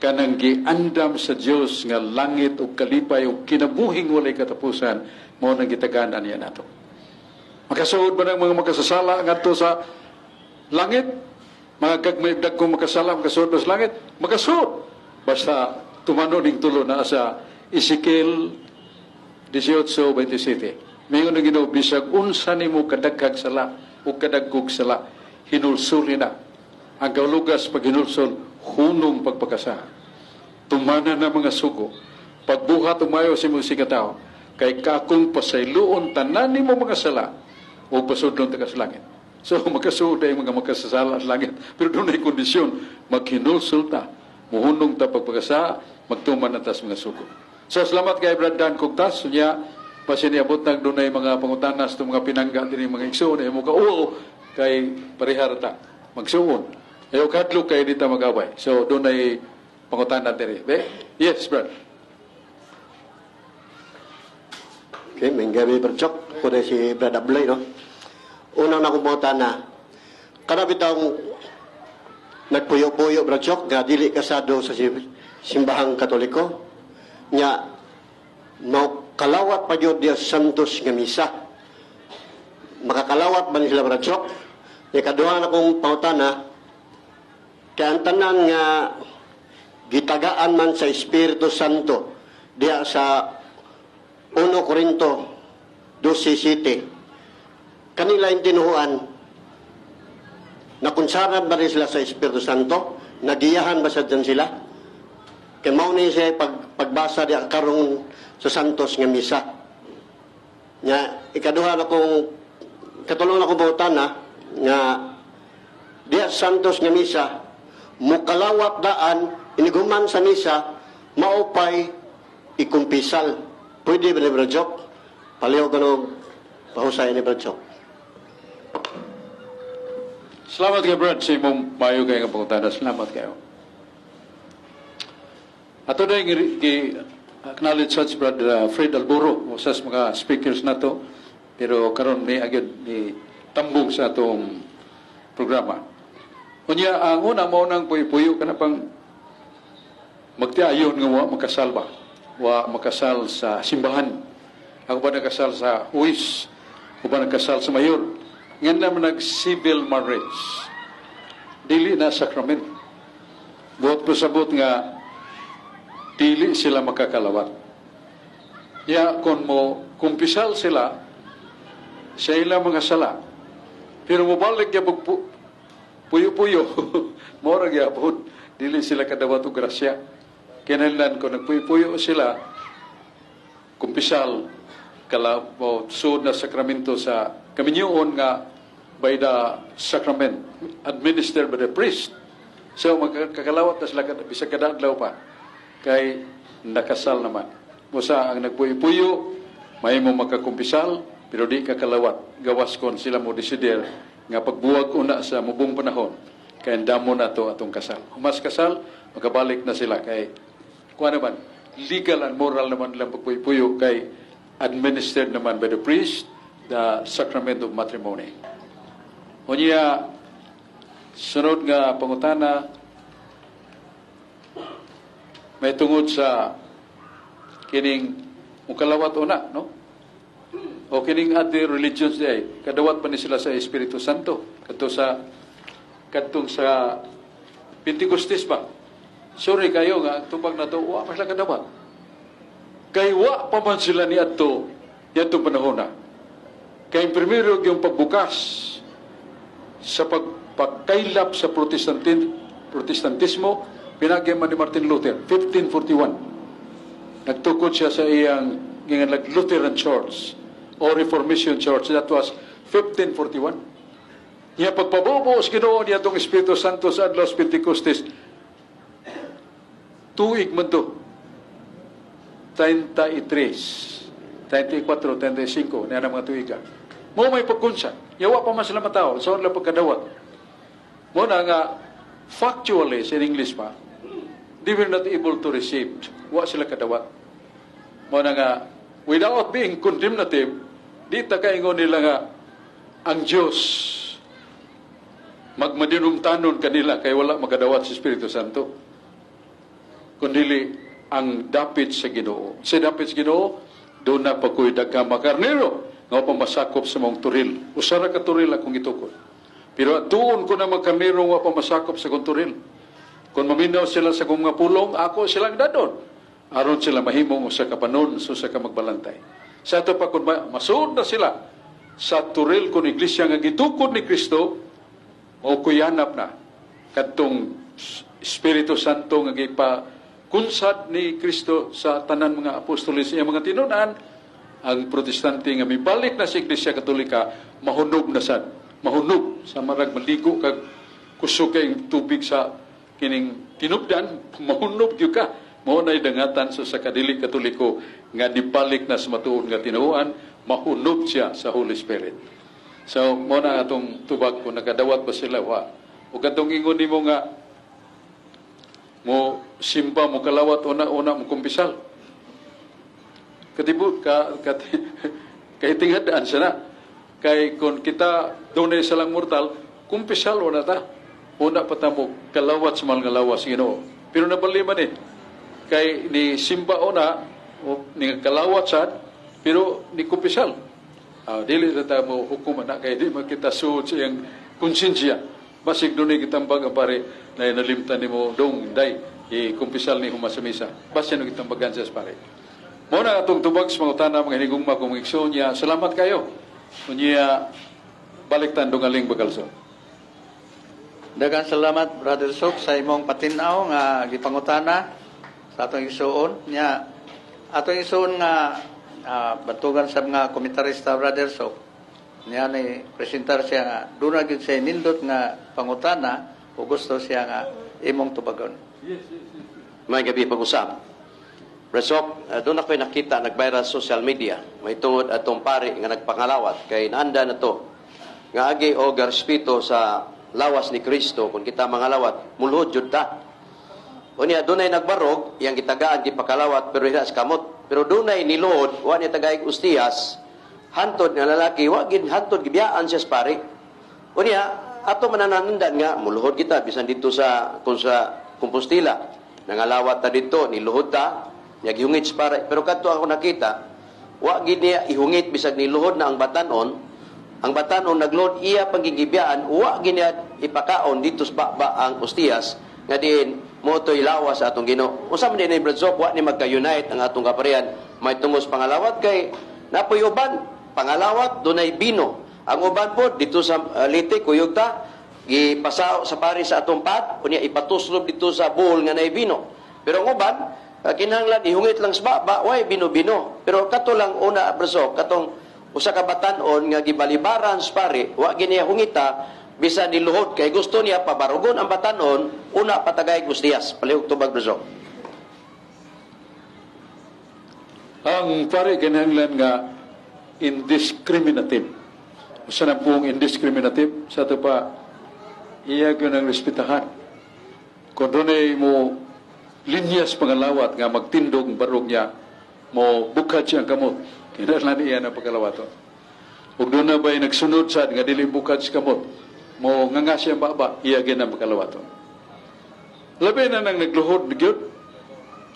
kanang giandam sa Dios nga langit ug kalipay ug kinabuhing walay katapusan, mao nang gitaganan niya nato." Makasuod ba ng mga makasasala ngadto sa langit? Mga gagmay dagkong makasala, makasuod ba sa langit? Makasuod. Basta tumano ning tulo na sa Ezekiel 18:27. Mingon ang Ginoo, "Bisag unsa nimo kadaghag sala o kadagkog sala, hinulsuli na." Ang kahulugan pag hinulsol, hunong pagpakasala. Tumana na mga sugo. Pagbuhat umayo sa imong sikatao, kay kakong pasayloon tanan nimo mga sala o pasudlon ta ka sa langit. So makasuod ay mga makasasala sa langit. Pero dunay kondisyon, maghinulsol ta, muhunong ta pagpakasala, magtuman na ta sa mga sugo. So salamat kay Brad Dan Kugtas, unya basin niabot nag dunay mga pangutanas mga pinangga dinhi, mga igsoon, imo ka oo kay parehar ta magsuon. Ayaw kadlok kay dita mag-away. So, dunay pangutana diri. Be? Yes, brother. Okay, may gabi Brad Chok. Kuya si Brad Abloy, no? Unang na akong pangutana, kada bitawng nagpuyo-puyo, Brad Chok, nga dili kasado sa simbahang Katoliko, nya no kalawat pa gyud diya sa Santos nga misa. Makakalawat ba ni sila, Brad Chok? Ikaduha na akong pangutana, kay ang tanan nga gitagaan man sa Espiritu Santo diya sa 1 Corinto 12:7, kanila yung tinuhuan na konsarad ba rin sila sa Espiritu Santo, nagiyahan ba sa dyan sila, kay mao ni siya pagbasa diya karon sa Santos nga misa nya. Ikaduha na kong katulong na kong pangutana nga diya sa Santos nga misa mukalawat daan iniguman sa misa, maupay ikumpisal, pwede ba ni Brad Chok? Palihog ano pahusay ni Brad Chok. Salamat kay Brad sa imong maayo kay nga pangutana. Salamat kayo. Ato na yung acknowledge sa Brad Fred Alburo, usa sa mga speakers nato, pero karon ni agad ni tambong sa atong programa. Unya, ang una mao nang puyo-puyo kana pang magtiayon nga wa makasal ba. Wa makasal sa simbahan. Ako ba nakasal sa huwis? Ako ba nakasal sa mayor? Nga naman nag-civil marriage. Dili na sacrament. Buot pasabot nga dili sila makakalawat. Ya, kung mo kumpisal sila sa ilang mga sala, pero mobalik ya puyo-puyo, mora gyapon, dili sila kadawat og grasya. Kinahanglan kung nagpuyo-puyo sila, kumpisal, kala, o, suod na sakramento sa kaminyoon nga by the sacrament administered by the priest. So magkakalawat na sila bisag kada adlaw pa kay nakasal naman. Musa ang nagpuyo-puyo, may mo makakumpisal, pero di ka kalawat. Gawas kon sila mo desider nga pagbuwag una sa mubong panahon, kay damo na to atong kasal. Humas kasal, makabalik na sila kay kuha naman, legal and moral naman lang pagpuyo-puyo kay administered naman by the priest the sacrament of matrimony. Unya, sunod nga pangutana, may tungod sa kining mukalawat una, no? O kining other religions di ay, kadawat pa ni sila sa Espiritu Santo. Kadto sa kadtong sa Pentecostes ba? Sorry kayo nga, ang tubag na to, wa pa sila kadawat. Kay wa pa man sila ni adto yadtong panahon na. Kay primero yung pagbukas sa pagkaylap sa Protestantismo, pinagi man ni Martin Luther, 1541. Nagtukod siya sa iyang ginganlag Lutheran Church o Reformation Church. That was 1541. Niya pagpabubo sa Ginoo niya itong Espiritu Santo sa adlaw sa Pentecostes, tuig man to. 33, 34, 35, niya na mga tuiga. Mo may pagkunsa. Yawa pa man sila matao, sa so, pagkadawat. Mo na nga, factually, sa English pa, they were not able to receive. Wa sila kadawat. Mo na nga, without being condemnative, di ta kaingon nila nga, ang Diyos magmadinumtanon kanila kay wala makadawat sa Espiritu Santo. Kundili ang dapit sa Ginoo. Sa dapit sa Ginoo, doon na pakoy daghang makarnero nga pamasakop sa mong turil. Usa ra ka turil akong gitukod. Pero tuon ko na mga karnero nga pamasakop sa kong turil. Kung maminaw sila sa kong mga pulong, ako silang dadon. Aron sila mahimong usa ka panon, sa usa ka magbalantay. Sa ato pa kung masuod na sila sa turil kon iglesia nga gitukod ni Kristo, o kuyanap na kadtong Espiritu Santo nga gipa kunsad ni Kristo sa tanan mga apostoles iya mga tinunan. Ang Protestante nga mibalik na sa Iglesia Katolika, mahunob na sad, mahunob sa marag maligo kag kusog kay tubig sa kining tinubdan, mahunob gyud ka. Mao nay dangatan sa kadili Katoliko nga nibalik na sa matuod nga tinuohan, mahunob siya sa Holy Spirit. So mao na atong tubag kung nakadawat ba sila, wa. O katong ingon nimo nga mo simba, mo kalawat una-una mo kumpisal. Katibut ka kat, kaitingadaan siya na. Kay kung kita dunay salang mortal, kumpisal una ta. Una pa ta mo kalawat sa mga lawas Ginoo. Pero nabali man eh. Kay ni simba una, o ni kalawat sad, pero ni kumpisal. Ah, dili na ta mo hukuman na kay di man kita suod sa iyang konsensya. Basig dunay gitambag ang pare na nalimtan nimo dong day i kumpisal ni human sa misa. Basin no gitambagan siya sa pare. Mao na atong tubag sa mga utana, mga hinigugma kong igsoon niya. Salamat kayo. Unya balik tan dungaling bagalso. Daghang salamat, Brother Sok, sa imong patinaw nga gipangutana sa atong igsuon nya. Atong igsuon nga bantugan sa mga komentarista, Brother Sok, niya ni presentar siya nga duna gyud siya nindot nga pangutana o gusto siya nga imong tubagon. May gabi pag-usap. Resok, doon ako'y nakita nag-viral social media. May tungod atong pari nga nagpangalawat kay naanda na to. Nga agi og respeto sa lawas ni Kristo, kung kita mangalawat, mulhod jud ta. Unya dunay nagbarog, iyang gitagaan gipakalawat pero ila sa kamot. Pero dunay niluhod, wa niya tagaig ustiyas, hantod nga lalaki, wa gid hantod gibiyaan siya sa pari. Unya ato mananandan nga muluhod kita bisan dito sa kung sa Compostela. Nangalawat ta dito, niluhod ta, nya gihungit sa pare. Pero kadto ako nakita, wa gid niya ihungit bisag niluhod na ang batanon. Ang batanon nagluhod, iya panggigibiyaan, wa gid niya ipakaon dito sa baba ang ostiyas nga diin mo to'y lawas sa atong Ginoo. Unsa man din ni Brad Zok, wa ni magka-unite ang atong kaparian may tungos pangalawat kay napoy uban pangalawat dunay bino. Ang uban po dito sa Leyte, kuyog ta gipasao sa pari sa atong pat, unya ipatuslob dito sa bowl nga nay bino. Pero ang uban kinahanglan ihungit lang sa baba, way bino-bino. Pero kato lang una, Brad Zok, katong usa ka batan-on nga gibalibaran sa pari, wa giniya hungita bisan niluhod kay gusto niya pabarugon ang batanon una patagay gustiyas. Palihog tubag, Brad Zok. Ang pare kinahanglan nga indiscriminative. Usa na pong indiscriminative sa ato pa iya gyud ang respetahan. Kung dunay mo linyas pangalawat nga magtindog barog niya mo bukad siyang kamot, kinahanglan iya na pagkalawaton. Ug doon na ba'y nagsunod sad nga dili bukad sa kamot, mo nganga siyang baba, iya gyud ang pagkalawaton. Labi na nang nagluhod gyud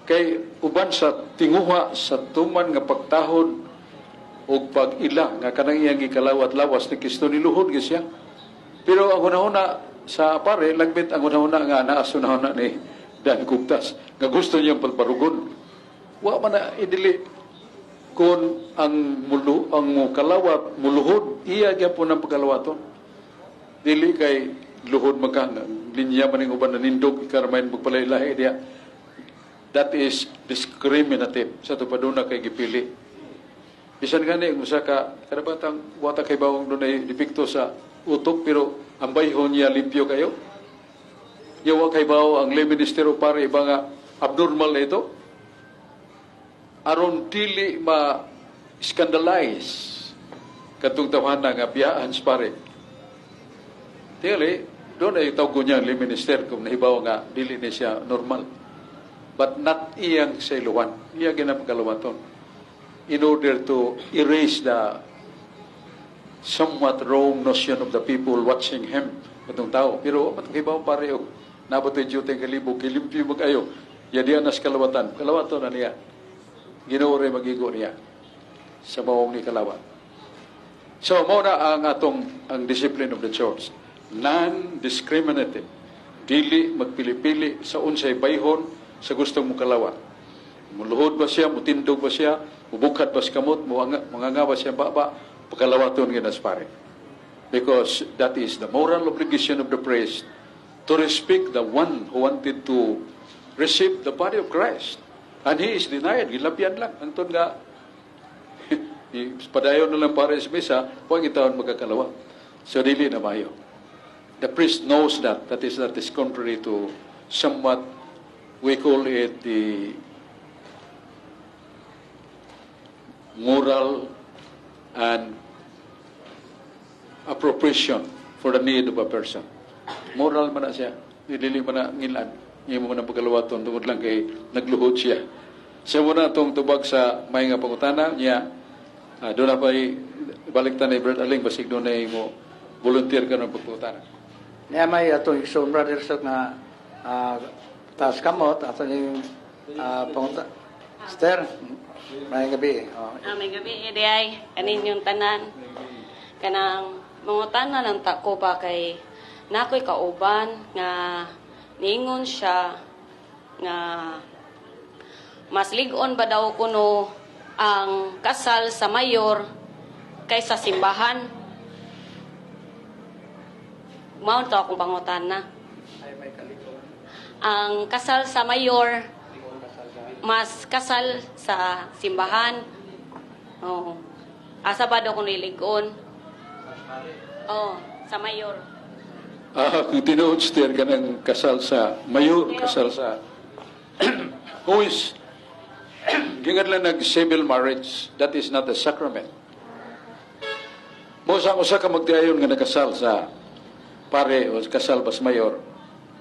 kay uban sa tinguha sa tuman nga pagtahod og pag-ila nga kanang iyang gikalawat lawas ni Kristo, niluhod gyud siya. Pero ang hunahuna sa pare, lagbit ang hunahuna nga naa sa hunahuna ni Dan Guptas nga gusto niyang pagbarugon. Wa man na idili kung ang mulu ang kalawat muluhod, iya gyapon ang pagkalawaton. Dili kay luhod magka linya man ning uban nanindog ikarmain magpalay-lahi diya. That is discriminative sa tupaduna kay gipili. Bisan gani usa ka karabatang wata kay bawang dunay depekto sa utok pero ang bayhon niya limpyo kayo. Yawa kay bawo ang lay minister o pare iba nga abnormal na ito. Aron dili ma scandalize katong tawhana nga biyaan sa pare. Dili, doon ay tawag niya ang lay minister kung nahibaw nga dili ni siya normal. But not iyang sailuan. Iya ginapagalawaton. In order to erase the somewhat wrong notion of the people watching him katong tao. Pero matong pare og nabot ay duty kalibog, kilimpyo mo kayo. Ya diyan nas kalawatan. Kalawaton na niya. Ginoo ray magigo niya sa maong ni kalawat. So, mao na ang atong ang discipline of the church. Non-discriminative. Dili magpili-pili sa unsay bayhon sa gustong mukalawat. Muluhod ba siya, mutindog ba siya, mubukad ba siya kamot, manganga ba siya baba, pagkalawaton gyud as pare. Because that is the moral obligation of the priest to respect the one who wanted to receive the body of Christ. And he is denied. Gilabyan lang. Antod nga, padayon na lang para sa misa, huwag itawon magkakalawa. So, dili na mayo. The priest knows that. That is contrary to somewhat, we call it the moral and appropriation for the need of a person. Moral man na siya. Dili man na ngilad. Imo man ang pagkalawaton tungod lang kay nagluhod siya. Sa muna atong tubag sa may nga pangutana niya, doon na pa balik ta ni Brad Aling, basig doon na mo volunteer ka ng pagpangutana. Niya may atong igsoon, Brother Sok, nga taas kamot ato ning panguta. Esther, may gabi. Oh. Ah, may gabi, eh, ay, kaninyong tanan. Kanang mangutana lang ta ko ba kay nakoy kauban nga niingon siya nga mas lig-on ba daw kuno ang kasal sa mayor kaysa simbahan. Mao to akong pangutana. Ang kasal sa mayor mas kasal sa simbahan. Oo. Asa ba daw kung lilig-on? Oo, sa mayor. Ah, kung tinuod, Esther, kanang kasal sa mayor, kasal sa who is gingan lang nag civil marriage, that is not a sacrament. Mo sa usa ka magtiayon nga nakasal sa pare o kasal bas mayor,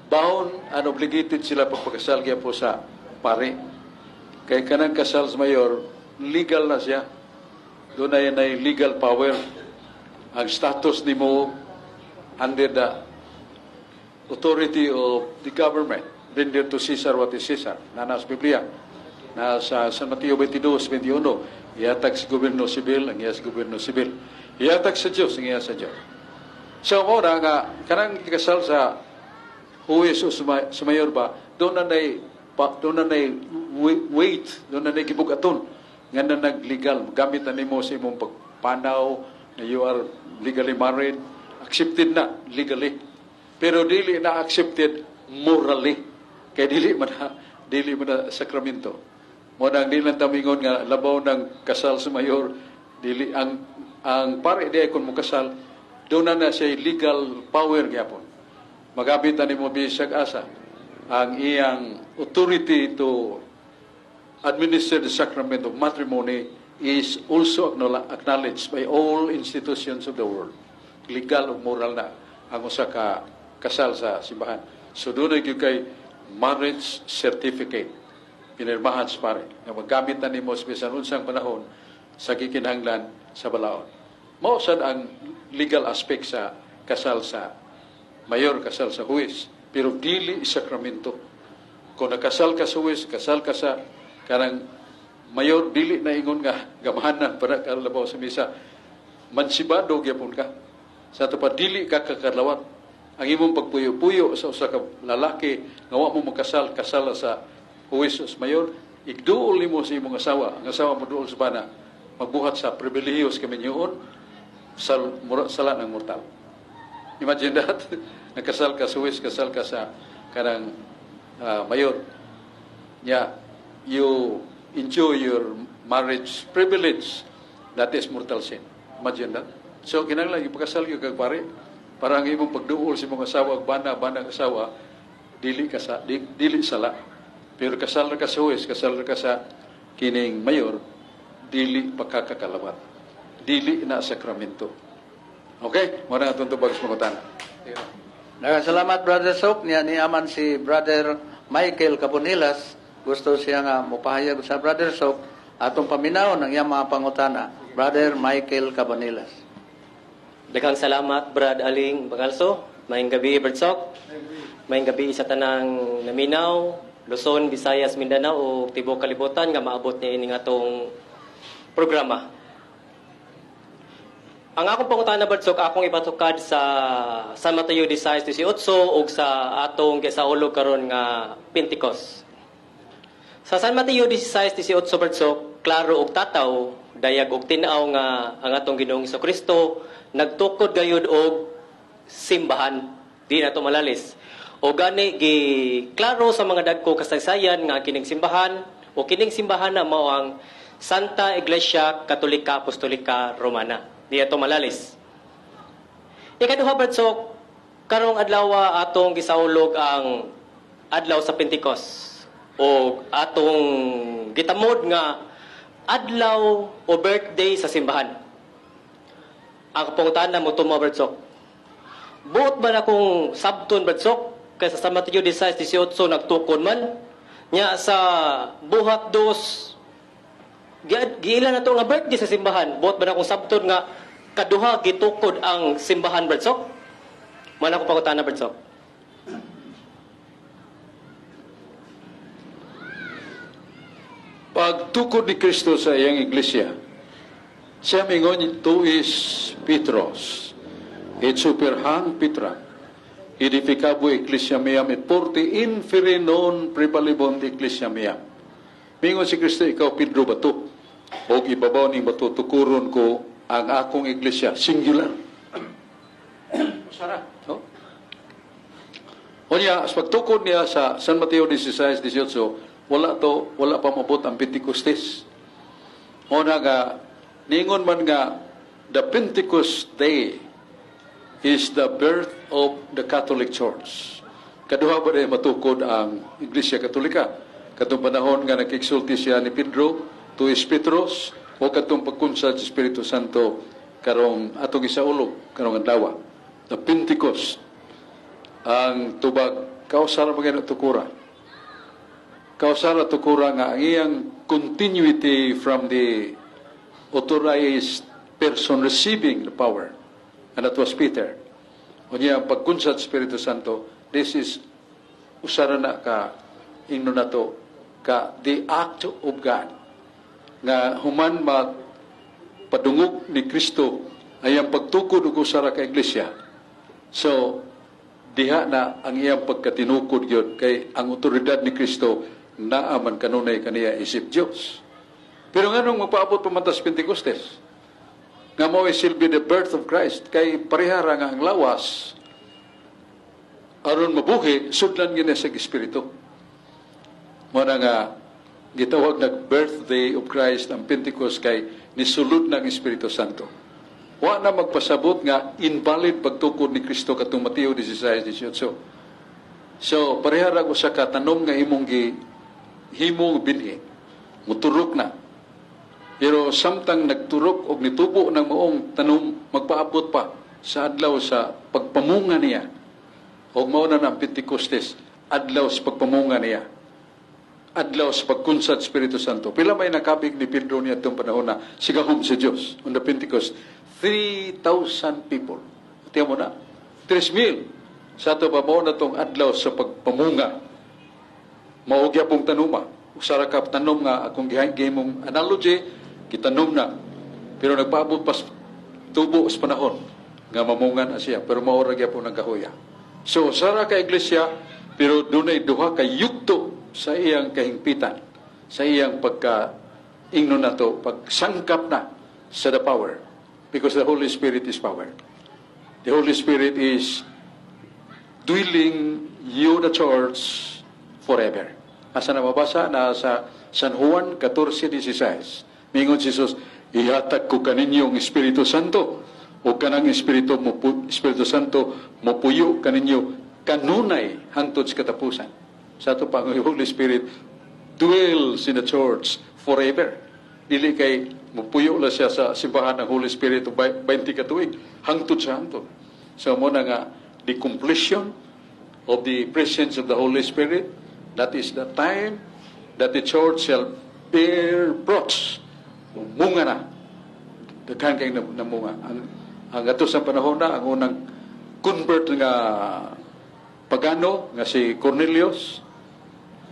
bound and obligated sila pagpakasal gyapon sa pare. Kay kanang kasal sa mayor, legal na siya. Doon na legal power. Ang status nimo under the authority of the government. Render to Caesar what is Caesar. Nana sa Biblia. Na sa San Mateo 22, 21, ihatag sa gobyerno sibil, ang iya sa gobyerno sibil. Ihatag sa Diyos, ang iya sa Diyos. So, mo na nga, kanang kasal sa huwes o sa mayor ba, doon na nay weight, doon na nay gibugaton, nga na naglegal, gamit na nimo sa imong pagpanaw, na you are legally married, accepted na legally. Pero dili na accepted morally. Kay dili man na sakramento. Mo nang dili lang tamingon nga labaw ng kasal sa mayor, dili ang pare di kung mo kasal, doon na na siya legal power gyapon. Magabit na nimo bisag asa ang iyang authority to administer the sacrament of matrimony is also acknowledged by all institutions of the world. Legal o moral na ang usa ka kasal sa simbahan. So doon ay kay marriage certificate pinirmahan sa pare nga magamit na nimo sa bisan unsang panahon sa gikinahanglan sa balaod. Mao sad ang legal aspect sa kasal sa mayor, kasal sa huwes, pero dili sakramento. Kung nakasal ka sa huwes, kasal ka sa kanang mayor, dili na ingon nga gamahanan para kalabaw sa misa. Mansibado gyapon ka. Sa ato pa dili ka kakalawat. Ang imong pagpuyo-puyo sa usa ka lalaki nga wa mo makasal, kasal sa huwes o sa mayor, igduol nimo sa imong asawa. Ang asawa mo duol sa bana, magbuhat sa pribilehiyo sa kaminyoon, sa sala ng mortal. Imagine that. Nakasal ka sa huwes, kasal ka sa kanang mayor. Yeah, you enjoy your marriage privilege. That is mortal sin. Imagine that. So, kinahanglan ipakasal gyud kag pare para ang imong pagduol sa imong asawa ug bana, bana ang asawa, dili ka sa dili sala. Pero kasal ra ka sa huwes, kasal ra ka sa kining mayor, dili pagkakakalawat. Dili na sakramento. Okay? Mao na atong tubag sa pangutana. Daghang salamat, Brother Sok. Niya ni aman si Brother Michael Cabonilas. Gusto siya nga mopahayag sa Brother Sok atong paminaw ng iyang mga pangutana. Brother Michael Cabonilas. Daghang salamat, Brad Aling Bagalso. Maayong gabi, Brad Sok. Maayong gabi sa tanang naminaw, Luzon, Visayas, Mindanao o tibuok kalibutan nga maabot niya ini nga atong programa. Ang akong pangutana, Brad Sok, akong ipatukad sa San Mateo 16:18 ug sa atong gisaulog karon nga Pentecost. Sa San Mateo 16:18, Brad Sok, klaro og tataw, dayag og tin-aw nga ang atong Ginoong Kristo nagtukod gayud og simbahan. Di na to malalis. O gani gi klaro sa mga dagko kasaysayan nga kining simbahan o kining simbahan na mao ang Santa Iglesia Katolika Apostolika Romana. Di ato malalis. Ikaduha, Brad Sok, karong adlaw atong gisaulog ang adlaw sa Pentecost o atong gitamod nga adlaw o birthday sa simbahan. Ang pangutana mo tumo, Brad Sok. Buot Buot ba na kung sabton, Brad Sok? Kaysa sa Mateo 16:18 nagtukod man. Nya sa Buhat 2, giila na to nga birthday sa simbahan. Buot ba na kung sabton nga kaduha gitukod ang simbahan, Brad Sok? Man ako pangutana, Brad Sok. Pagtukod ni Kristo sa iyang iglesia, siya mingon, "Tu es Petros, et super hanc Petra aedificabo ecclesiam meam et portae inferi non praevalebunt ecclesiam meam." Mingon si Kristo, "Ikaw Pedro, bato. Og ibabaw ning bato tukuron ko ang akong iglesia." Singular. Sara. No? Unya, sa pagtukod niya sa San Mateo 16:18, wala to, wala pa mabot ang Pentecostes. O na nga, ningon man nga, the Pentecost Day is the birth of the Catholic Church. Kaduha ba rin matukod ang Iglesia Katolika? Katong panahon nga nakiksulti siya ni Pedro, "Tu es Petros," o katong pagkunsad sa Espiritu Santo karong atong isaulog, karong adlaw. The Pentecost, ang tubag, kausara mga tukura. Kausara tukura nga ang iyang continuity from the authorized person receiving the power, and that was Peter. Unya, ang pagkunsad sa Espiritu Santo, this is usara na ka ingno nato ka the act of God nga human ma padungog ni Kristo ay ang pagtukod og usara ka iglesia. So diha na ang iyang pagkatinukod gyud kay ang otoridad ni Kristo naa man kanunay kaniya isip Dios. Pero nganong magpaabot pa man ta sa Pentecostes? Nga mao silbi the birth of Christ kay parehara nga ang lawas aron mabuhi sudlan gini sa espiritu. Mo na nga gitawag nag birthday of Christ ang Pentecost kay nisulod ng Espiritu Santo. Wa na magpasabot nga invalid pagtukod ni Kristo katong Mateo 16:18. So parehara usa ka tanom nga imong gi himong binhi. Muturok na. Pero samtang nagturok og nitubo ng maong tanom, magpaabot pa sa adlaw sa pagpamunga niya. Og mao na ang Pentecostes, adlaw sa pagpamunga niya. Adlaw sa pagkunsad Espiritu Santo. Pila may nakabig ni Pedro niya itong panahon na sigahom sa Diyos on the Pentecost? 3,000 people. Tiyan mo na? 3,000. Sa ato ba mao na itong adlaw sa pagpamunga? Mao gyapong tanuma. Usara ka tanom nga akong gihimong analogy, gitanom na. Pero nagpaabot pa tubo sa panahon nga mamungan na siya. Pero mao ra gyapon ang kahuya. So, usara ka iglesia, pero dunay duha ka yugto sa iyang kahingpitan, sa iyang pagka ingno na to, pagsangkap na sa the power. Because the Holy Spirit is power. The Holy Spirit is dwelling you, the church, forever. Asa na mabasa? Na sa San Juan 14:16. Mingon si Jesus, "Ihatag ko kaninyo ang Espiritu Santo. O kanang Espiritu, mo, Espiritu Santo mopuyo kaninyo kanunay hangtod sa katapusan." Sa ato pa ang Holy Spirit dwells in the church forever. Dili kay mupuyo lang siya sa simbahan ng Holy Spirit o 20 ka tuig, hangtod sa hangtod. So mo na nga the completion of the presence of the Holy Spirit, that is the time that the church shall bear fruits. Munga na. Daghan kay namunga. Ang ato sa panahon na, ang unang convert nga pagano, nga si Cornelius,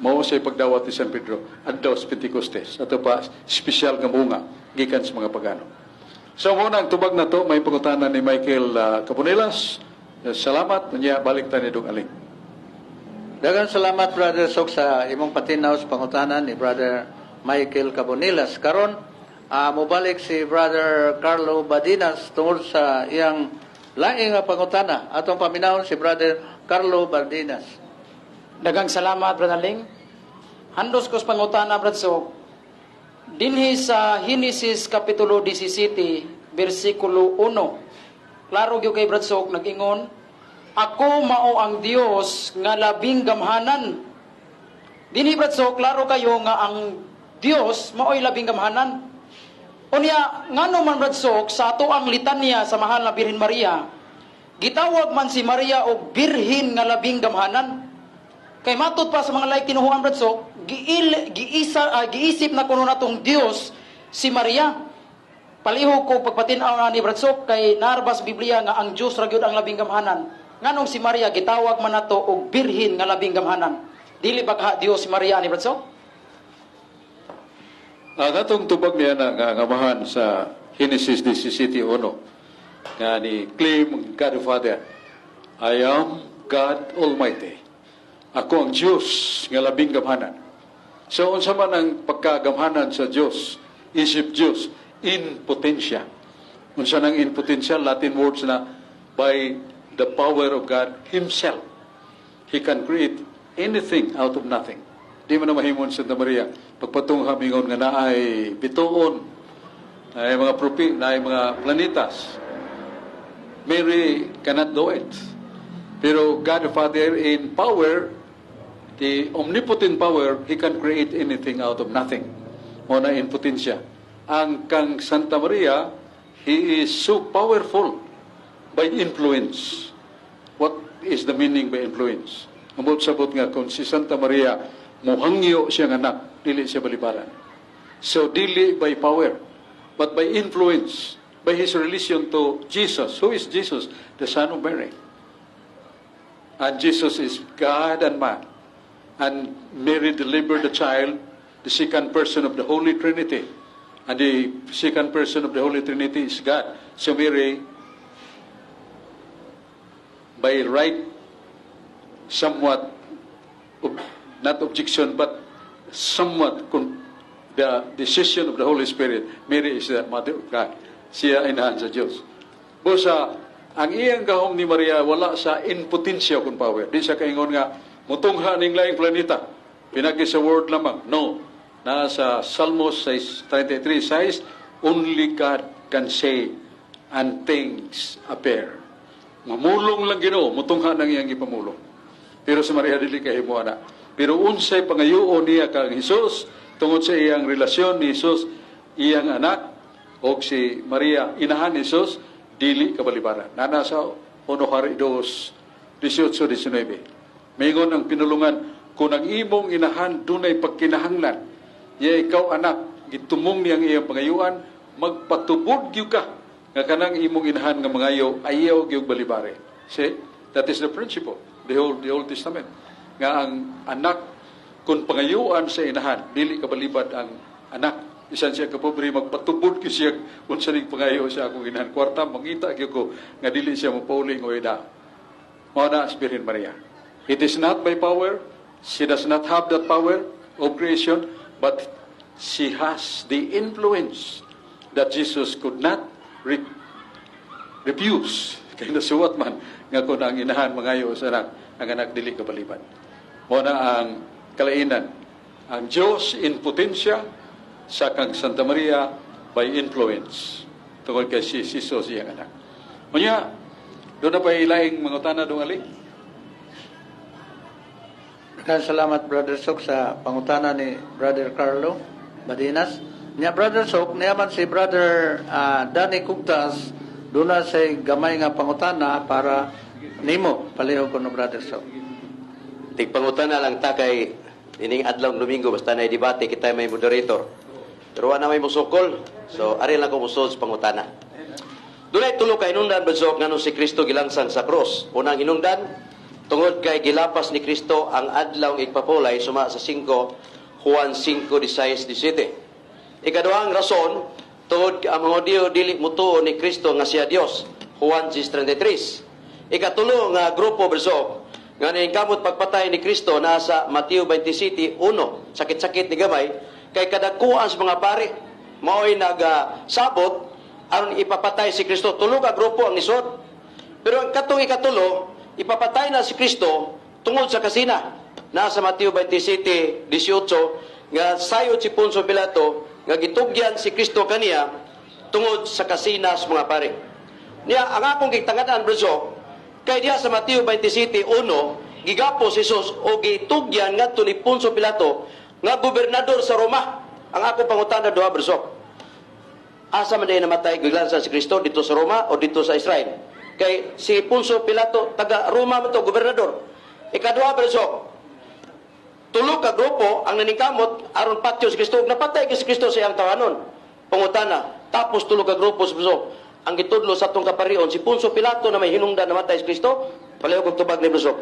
mao siya pagdawat ni San Pedro adlaw sa Pentecostes. Ato pa, espesyal nga bunga gikan sa mga pagano. So mo na ang tubag na to, may pangutana ni Michael Caponelas. Salamat, unya balik ta ni Dong Aling. Daghang salamat, Brother Sok, sa imong patinaw sa pangutana ni Brother Michael Cabonilas. Karon, mobalik si Brother Carlo Badinas tungod sa iyang laing nga pangutana. Atong paminawon si Brother Carlo Badinas. Daghang salamat, Brother Ling. Handos ko sa pangutana, Brad Sok. Dinhi sa Henesis Kapitulo 17, versikulo 1. Klaro gyud kay Brad Sok, nag-ingon, "Ako mao ang Dios nga labing gamhanan." Dinhi, Brad Sok, klaro kayo nga ang Dios mao'y labing gamhanan. Unya, ngano man, Brad Sok, sa ato ang litanya sa mahal na Birhen Maria, Gitawag man si Maria og birhin nga labing gamhanan. Kay matud pa sa mga laing tinuhuan, Brad Sok, giil, giisa, giisip na kuno natong Dios si Maria. Palihog ko pagpatin-aw na ni Brad Sok, kay naa ra ba sa Biblia nga ang Dios ra gyud ang labing gamhanan? Nganong si Maria gitawag man nato og birhin nga labing gamhanan? Dili ba kaha Dios si Maria ni, Brad Sok? Ang atong tubag niya na nga ang Amahan sa Genesis 17.1 nga ni claim God the Father, "I am God Almighty." Ako ang Diyos nga labing gamhanan. So unsa man ang pagkagamhanan sa Diyos, isip Diyos, in potentia. Unsa nang in potentia, Latin words na by the power of God Himself. He can create anything out of nothing. Di man na mahimon Santa Maria. Pagpatungha mingon nga naay bituon, naay mga propi, naay mga planetas. Mary cannot do it. Pero God the Father in power, the omnipotent power, He can create anything out of nothing. Mao na in potentia. Ang kang Santa Maria, He is so powerful by influence. What is the meaning by influence? Ambot sabot nga kung si Santa Maria muhangyo siyang anak, dili siya balibaran. So dili by power, but by influence, by his relation to Jesus. Who is Jesus? The Son of Mary. And Jesus is God and man. And Mary delivered the child, the second person of the Holy Trinity. And the second person of the Holy Trinity is God. So Mary, by right, somewhat, not objection, but somewhat the decision of the Holy Spirit, Mary is the Mother of God. Siya inahan sa Diyos. Busa, ang iyang gahom ni Maria wala sa impotensia kung power. Di siya kaingon nga, mutungha ning laing planeta. Pinagi sa word lamang. No. Nasa Salmos 33 says, "Only God can say and things appear." Mamulong lang Ginoo, mutungha nang iyang ipamulong. Pero si Maria dili kahimo ana. Pero unsay pangayoon niya kang Hesus tungod sa iyang relasyon ni Hesus, iyang anak, og si Maria inahan ni Hesus, dili kabalibaran. Nana sa 1 Hari 2, 18, 19. Mingon ang pinulungan, kung ang imong inahan dunay pagkinahanglan, ya ikaw anak, gitumong niyang iyang pangayuan, magpatubod gyud ka nga kanang imong inahan nga mangayo ayaw gyud balibare. See? That is the principle, the Old Testament. Nga ang anak kung pangayuan sa inahan, dili kabalibad ang anak. Bisan siya kapobre, magpatubod gyud siya unsa ning pangayo sa akong inahan. Kwarta, mangita gyud ko nga dili siya mapauling o ida. Mao na si Birhen Maria. It is not by power. She does not have that power of creation, but she has the influence that Jesus could not refuse. Kay nasuwat man nga kung ang inahan mangayo sa anak, ang anak dili kabaliban. Mao na ang kalainan. Ang Diyos in potentia sa kang Santa Maria by influence. Tungod kay si Jesus iyang anak. Unya, duna pa ilaing mangutana dong ali. Daghang salamat, Brother Sok, sa pangutana ni Brother Carlo Badinas. Nya Brother Sok, niya man si Brother Danny Kugtas duna sa gamay nga pangutana para nimo palihog kuno, Brother Sok. Tigpangutana lang ta kay ining adlaw Domingo basta na debate kita may moderator. Pero wa na may musukol. So ari lang ko musod sa pangutana. Dunay tulo ka hinungdan, Brad Sok, nganong si Kristo gilangsang sa krus. Unang hinungdan, tungod kay gilapas ni Kristo ang adlaw igpapulay suma sa 5 Juan 5:16 17. Ikaduhang rason, tungod ang mga Hudiyo dili mutuo ni Kristo nga siya Dios. Juan 10:33. Ikatulo nga grupo, Brad Sok, nga kamot pagpatay ni Kristo nasa Mateo 27:1. Sakit-sakit ni gamay kay kadakuan sa mga pari mao'y nagsabot aron ipapatay si Kristo. Tulo ka grupo ang nisod. Pero ang katong ikatulo, ipapatay na si Kristo tungod sa kasina. Nasa Mateo 27:18 nga sayod si Poncio Pilato nga gitugyan si Kristo kaniya tungod sa kasina sa mga pari. Niya, ang akong gitangad-an, Brad Sok, kay diha sa Mateo 27:1, gigapos si Jesus o gitugyan ngadto ni Poncio Pilato nga gobernador sa Roma. Ang akong pangutana duha, Brad Sok. Asa man diay namatay, giglansan si Kristo, dito sa Roma o dito sa Israel? Kay si Poncio Pilato, taga Roma man to, gobernador. Ikaduha, Brad Sok, tulo ka grupo ang naningkamot aron patyon si Kristo ug napatay si Kristo sa iyang tawanon. Pangutana, tapos tulo ka grupo sa Kristo ang gitudlo sa atong kaparion, si Poncio Pilato na may hinungdan na matay si Kristo? Palihog og tubag ni Brad Sok.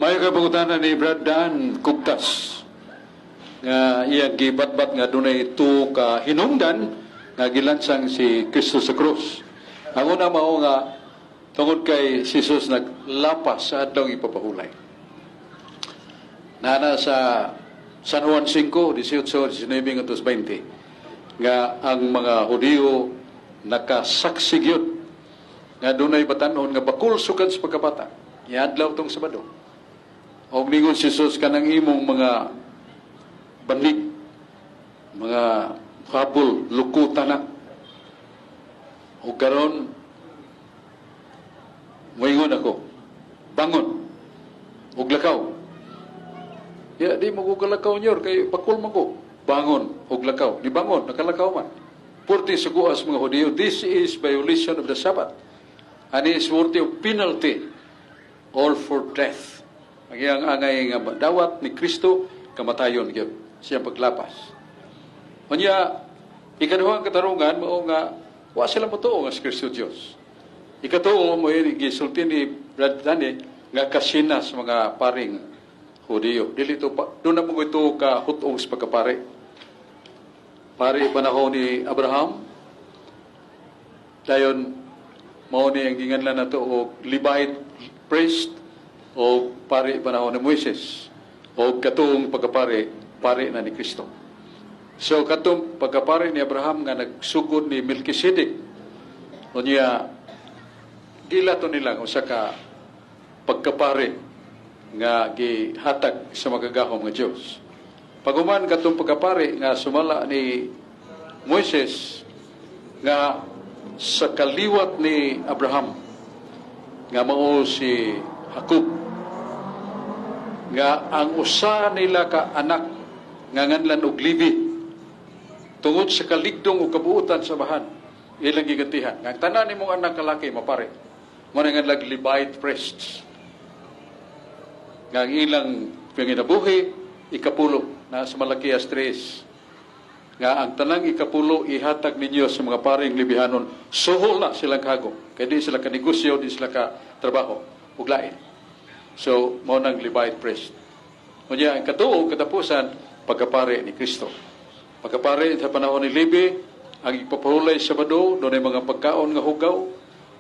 Mayo kay pangutana ni Brad Dan Kugtas nga iyang gibatbat nga dunay tuo ka hinungdan nga gilansang si Kristo sa krus. Ang una mao nga tungod kay si Jesus naglapas sa adlaw ipapahulay. Nana sa San Juan 5, 18, 19 ngadto 20 nga ang mga Hudiyo nakasaksi gyud nga dunay batan-on nga bakul sukad sa pagkabata. Iadlaw tong Sabado. Og ningon si Jesus, "Kanang imong mga banig, mga habol, lukutan na." O karon moingon ako, "Bangon ug lakaw." "Ya, di mo ko kalakaw, nyor, kay bakul man ko." "Bangon ug lakaw." Ni bangon, nakalakaw man. Purti suguas mga Hudiyo, this is violation of the Sabbath. And is worthy of penalty or for death. Ang iyang angay nga dawat ni Kristo, kamatayon gyud siyang paglapas. Unya, ikaduhang katarungan mao nga wa sila motuo nga si Kristo Dios. Ikatuo mo yun, gisulti ni Brad Danny nga kasina sa mga paring Hudiyo. Dili to pa, doon na mo ito ka hutong sa pagkapari. Pari panahon ni Abraham, dayon mao ni ang ginganlan nato og Levite priest o pari panahon ni Moises o katong pagkapari, pari na ni Kristo. So katong pagkapari ni Abraham nga nagsugod ni Melchizedek, unya gila to nila usa ka pagkapari nga gihatag sa makagagahom nga Dios. Paguman katong pagkapari nga sumala ni Moises nga sa kaliwat ni Abraham nga mao si Jacob, nga ang usa nila ka anak nga nganlan og Levi, tungod sa kaligdong o kabuutan sa bahan, ilang gigantihan nga ang tanan nimong anak kalaki mapare. Mo na nga Levite priests nga ang ilang panginabuhi, ikapulo na sa Malakias 3 nga ang tanang ikapulo ihatag ninyo sa mga paring Lebihanon, suhol na silang kago kay di sila ka negosyo, di sila ka trabaho ug lain. So mao nang Levite priest. Unya ang katuo, katapusan, pagkapare ni Kristo. Pagkapare sa panahon ni Levi, ang ipapahulay sa Sabado, dunay mga pagkaon nga hugaw.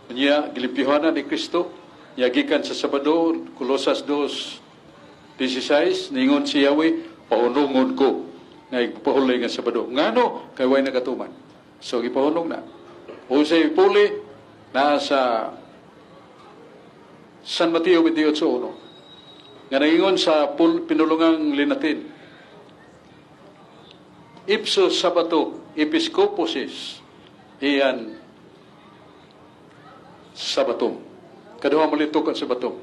Unya gilimpyuhan na ni Kristo. Nya gikan sa Sabado, Kolosas 2:16, ningon si Yahweh, "Pahunungon ko nga ipapahulay nga Sabado." Ngano? Kay way nagatuman. So gipahunong na. O sa puli na sa San Mateo 28:1 nga nangingon sa pinulungang Linatin, "Ipso sabato episcopus es ian sabatum." Kaduha malitok ang Sabato.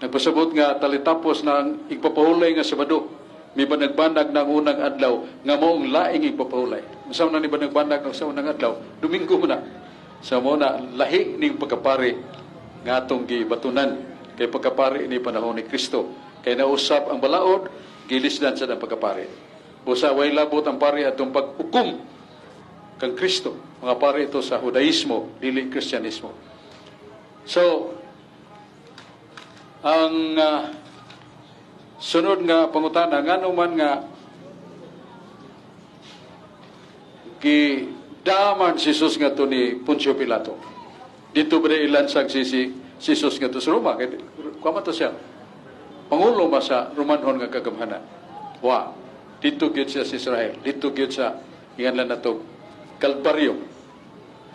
Nagpasabot nga talitapos na ang igpapahulay nga Sabado, may banag-banag ng unang adlaw nga maong laing igpapahulay. Unsa na ni banag-banag sa unang adlaw? Domingo mo na. Sa mo na lahi ning pagkapari nga atong gibatunan kay pagkapari ni panahon ni Kristo. Kay nausap ang balaod, gilisdan sa pagkapari. Busa way labot ang pari atong paghukom kang Kristo. Mga pari ito sa Judaismo, dili Kristyanismo. So, ang sunod nga pangutana, ngano man nga gidaman si Jesus nga to ni Poncio Pilato? Dito ba ilansang si Jesus nga to sa Roma? Kay kuha to siya. Pangulo ma sa Romanhon nga kagamhanan. Wa. Dito gyud siya sa Israel. Dito gyud sa inganlan nato Kalbaryo.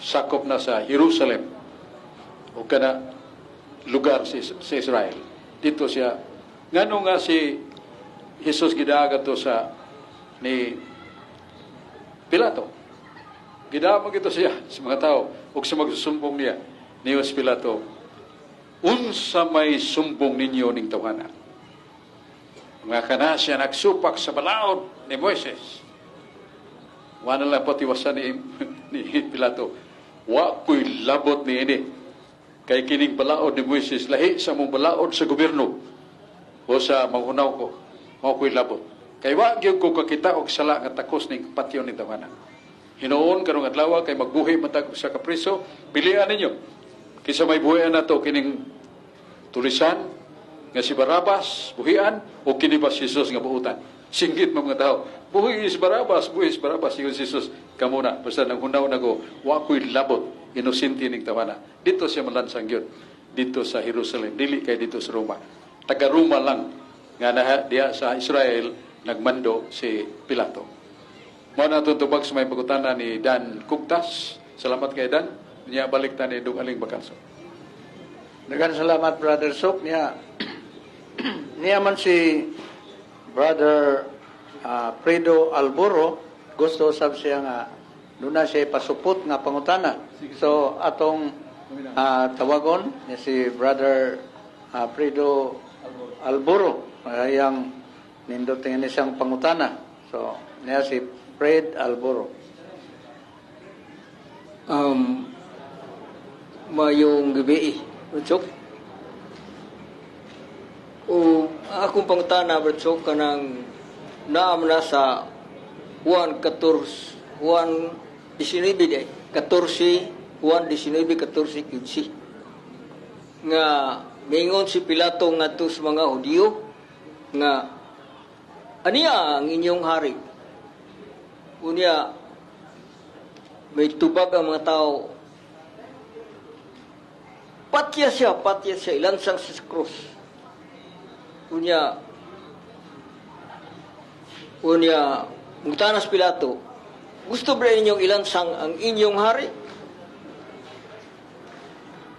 Sakop na sa Jerusalem. O kana lugar sa Israel. Dito siya. Ngano nga si Jesus gidagat to sa ni Pilato? Gidaman gito siya sa mga tao ug sa magsusumbong niya. Ni Pilato, "Unsa may sumbong ninyo ning tawhana?" Mga kana siya nagsupak sa balaod ni Moises. Wala lang patiwasan ni Pilato. "Wa ko'y labot ni ini. Kay kining balaod ni Moises lahi sa mong balaod sa gobyerno o sa manghunaw ko. Mao ko'y labot. Kay wa gyud ko kakita og sala nga takos ning patyon ni tawana. Hinuon karong adlaw kay magbuhi man ta sa kapriso, pilian ninyo. Kinsa may buhian nato, kining tulisan nga si Barabas buhian o kini ba si Jesus nga buutan? Singgit mga tao, "Buhi is Barabas, buhi is Barabas." Ingon si Jesus, "Kamo na, basta nanghunaw na ko, wa ko'y labot, inosente ning tawana." Dito siya malansang yun, dito sa Jerusalem, dili kay dito sa Roma. Taga Roma lang, nga na diya sa Israel, nagmando si Pilato. Mao na itong tubag sa may pangutana ni Dan Kugtas. Salamat kay Dan. Niya balik ta ni Dong Aling Bakanso. Daghang salamat, Brother Sok. Niya niya man si Brother Fredo Alboro, gusto sab siya nga duna siya pasupot nga pangutana. So atong tawagon niya si Brother Fredo Alboro, ayang nindot ni siyang pangutana. So niya si Fred Alboro. Mayong gabi, Brad. O akong pangutana, Brad Sok, kanang naam na sa Juan 14, Juan 19 eh, 14, Juan 19, 14, 15. Nga mingon si Pilato ngadto sa mga Hudiyo nga, "Aniya ang inyong hari?" Unya may tubag ang mga tao, "Patya siya, patya siya, ilansang sa krus." Unya, mangutana si Pilato, "Gusto ba ninyong ilansang ang inyong hari?"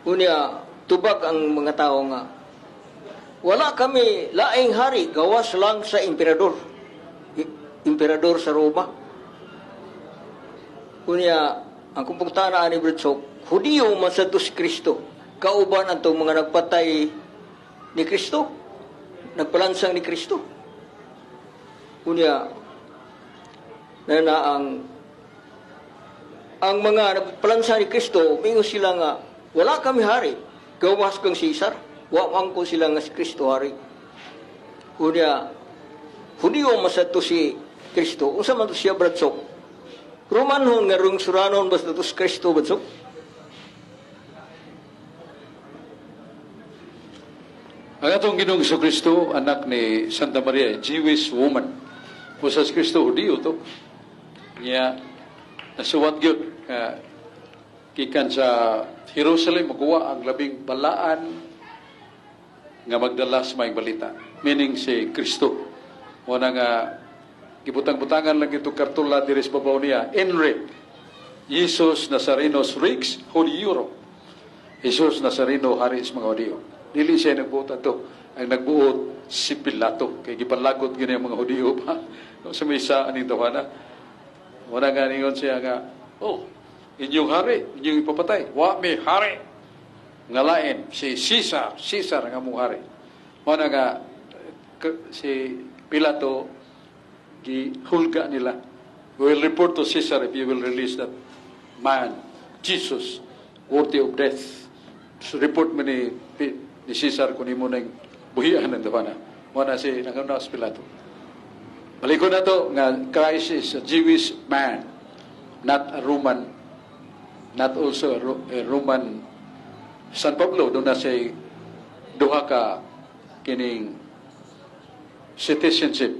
Unya, tubag ang mga tao nga, "Wala kami laing hari, gawas lang sa emperador." Emperador sa Roma. Unya, ang kumpungtana ni Brad Sok, Hudiyo man sa si Kristo. Kauban ang mga nagpatay ni Kristo, nagpalansang ni Kristo. Unya, na ang mga nagpalansang ni Kristo, mingon sila nga, "Wala kami hari, gawas kang Caesar." Wa man ko sila nga si Kristo hari. Unya, Hudiyo man sa to si Kristo. Unsa man to siya, Brad Sok? Romanhon nga rung suranon basta to si Kristo, Brad Sok? Ang atong Ginoong Kristo, anak ni Santa Maria, Jewish woman. Kung si Kristo, Hudiyo to. Niya, nasuwat gyud nga gikan sa Jerusalem, makuha ang labing balaan nga magdala sa maayong balita. Meaning si Kristo. Wala nga gibutang-butangan lang ito kartula diri sa babaw niya. Enric, Jesus Nazarenos Rex Judiorum. Jesus Nazareno, hari sa mga Hudiyo. Dili siya nagbuot ato. Ang nagbuot si Pilato. Kay gipalagot gini ang mga Hudiyo pa. No, sa may isa aning tawana. Wala nga ningon siya nga, "Oh, inyong hari, inyong ipapatay. Wa mi hari nga lain, si Caesar, Caesar ang among hari." Wala nga si Pilato gihulga nila. "We will report to Caesar if you will release that man, Jesus, worthy of death. So report mo ni Caesar kung imo nang buhian ng tawana." Wala si nanguna si Pilato. Balikon na to nga Christ is a Jewish man, not a Roman, not also a Roman. San Pablo, duna siya duha ka kining citizenship,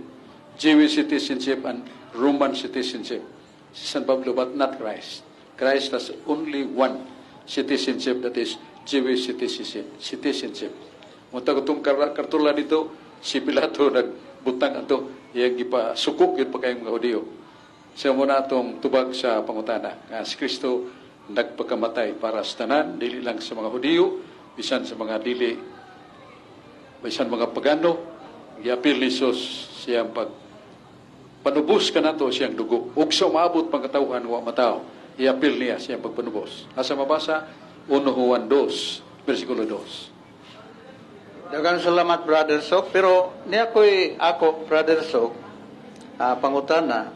Jewish citizenship and Roman citizenship. Si San Pablo, but not Christ. Christ has only one citizenship, that is Jewish citizenship. Citizenship. Munta ko itong kartula dito, si Pilato nagbutang ato, iyang gipasukok yun pa kayong mga Hudiyo. Siya muna atong tubag sa pangutana. Nga si Kristo nagpakamatay para sa tanan, dili lang sa mga Hudiyo, bisan sa mga dili, bisan mga pagano, giapil ni Jesus siyang pag panubos kanato siyang dugo. Ug sa umaabot pang katawhan wa mataw, iapil niya siyang pagpanubos. Asa mabasa? 1 Juan 2, versikulo 2. Daghang salamat, Brother Sok. Pero niya ko'y ako, Brother Sok, pangutana,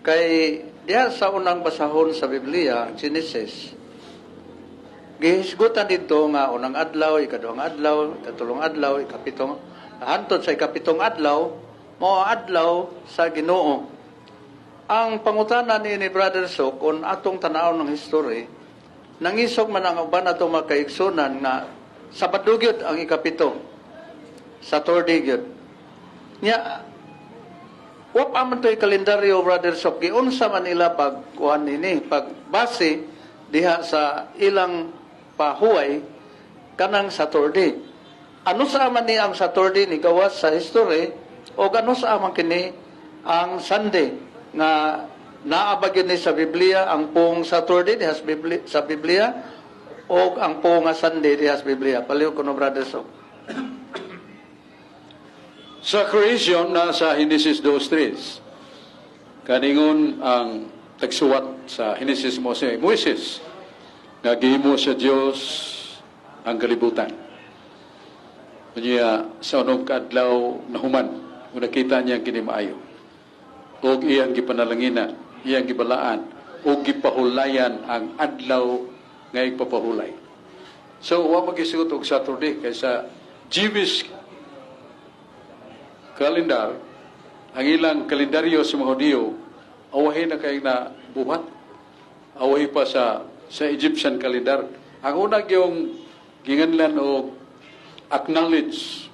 kay diha sa unang basahon sa Biblia, ang Genesis, Gihisgutan didto nga unang adlaw, ikaduhang adlaw, ikatulong adlaw, ikapitong, hantod sa ikapitong adlaw, mao ang adlaw sa Ginoo. Ang pangutana ni Brother Sok, kung atong tan-awon ng history, nangisog man ang uban atong mga kaigsunan nga Sabado gyud ang ikapito. Saturday gyud. Nya wa pa man to'y kalendaryo, Brother Sok, giunsa man nila pag kuan nini, pag base diha sa ilang pahuway kanang Saturday. Ano sa man ni ang Saturday ni gawas sa history o ano sa man kini ang Sunday nga naa ba gyud ni sa Biblia ang pong Saturday diha sa Biblia o ang pong nga Sunday diha sa Biblia? Palihog kuno, Brother Sok. Sa creation na sa Genesis 2:3. Kaningon ang tagsuwat sa Genesis mo si Moises nga gihimo sa Dios ang kalibutan. Unya sa unom ka adlaw nahuman, ug nakita niya kini maayo. Og iyang gipanalanginan, iyang gibalaan, ug gipahulayan ang adlaw nga igpapahulay. So wa magisuot og Saturday kay sa Jewish calendar, ang ilang kalendaryo sa mga Hudiyo, awahi na kay na buhat. Awahi pa sa Egyptian calendar. Ang unang yung ginganlan og acknowledge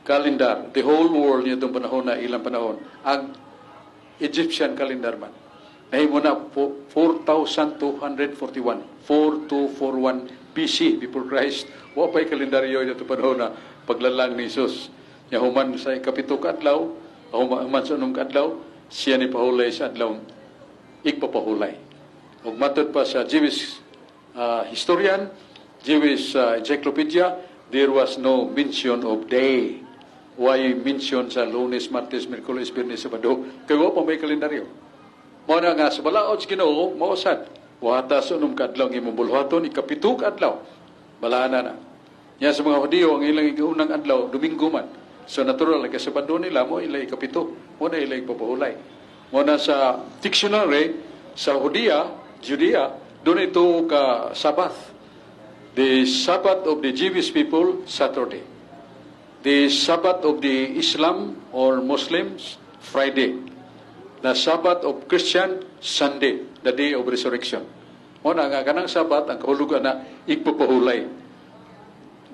calendar, the whole world niya itong panahon na ilang panahon, ang Egyptian calendar man. Nahimo na po 4,241, 4241 BC, before Christ. Wa pa'y kalendaryo ito panahon na paglalang ni Jesus. Nya human sa ikapito ka adlaw, human sa unom ka adlaw, siya ni pahulay sa adlaw igpapahulay. Ug matod pa sa Jewish historian, Jewish encyclopedia, there was no mention of day. Why mention sa Lunes, Martes, Miyerkules, Biyernes, Sabado? Kay wa pa may kalendaryo. Mao na nga sa balaod sa Ginoo, mao sad. Buhata sa unom ka adlaw ang imong buluhaton, ikapito ka adlaw. Balana na. Nya sa mga Hudiyo, ang ilang unang adlaw, Domingo man. So natural, kay Sabado nila, mo ila ikapito. Mo na ila ipapahulay. Mo na sa dictionary, sa Judea, doon ito ka Sabbath. The Sabbath of the Jewish people, Saturday. The Sabbath of the Islam or Muslims, Friday. The Sabbath of Christian, Sunday, the day of resurrection. Mo na nga kanang Sabbath ang kahulugan na igpapahulay.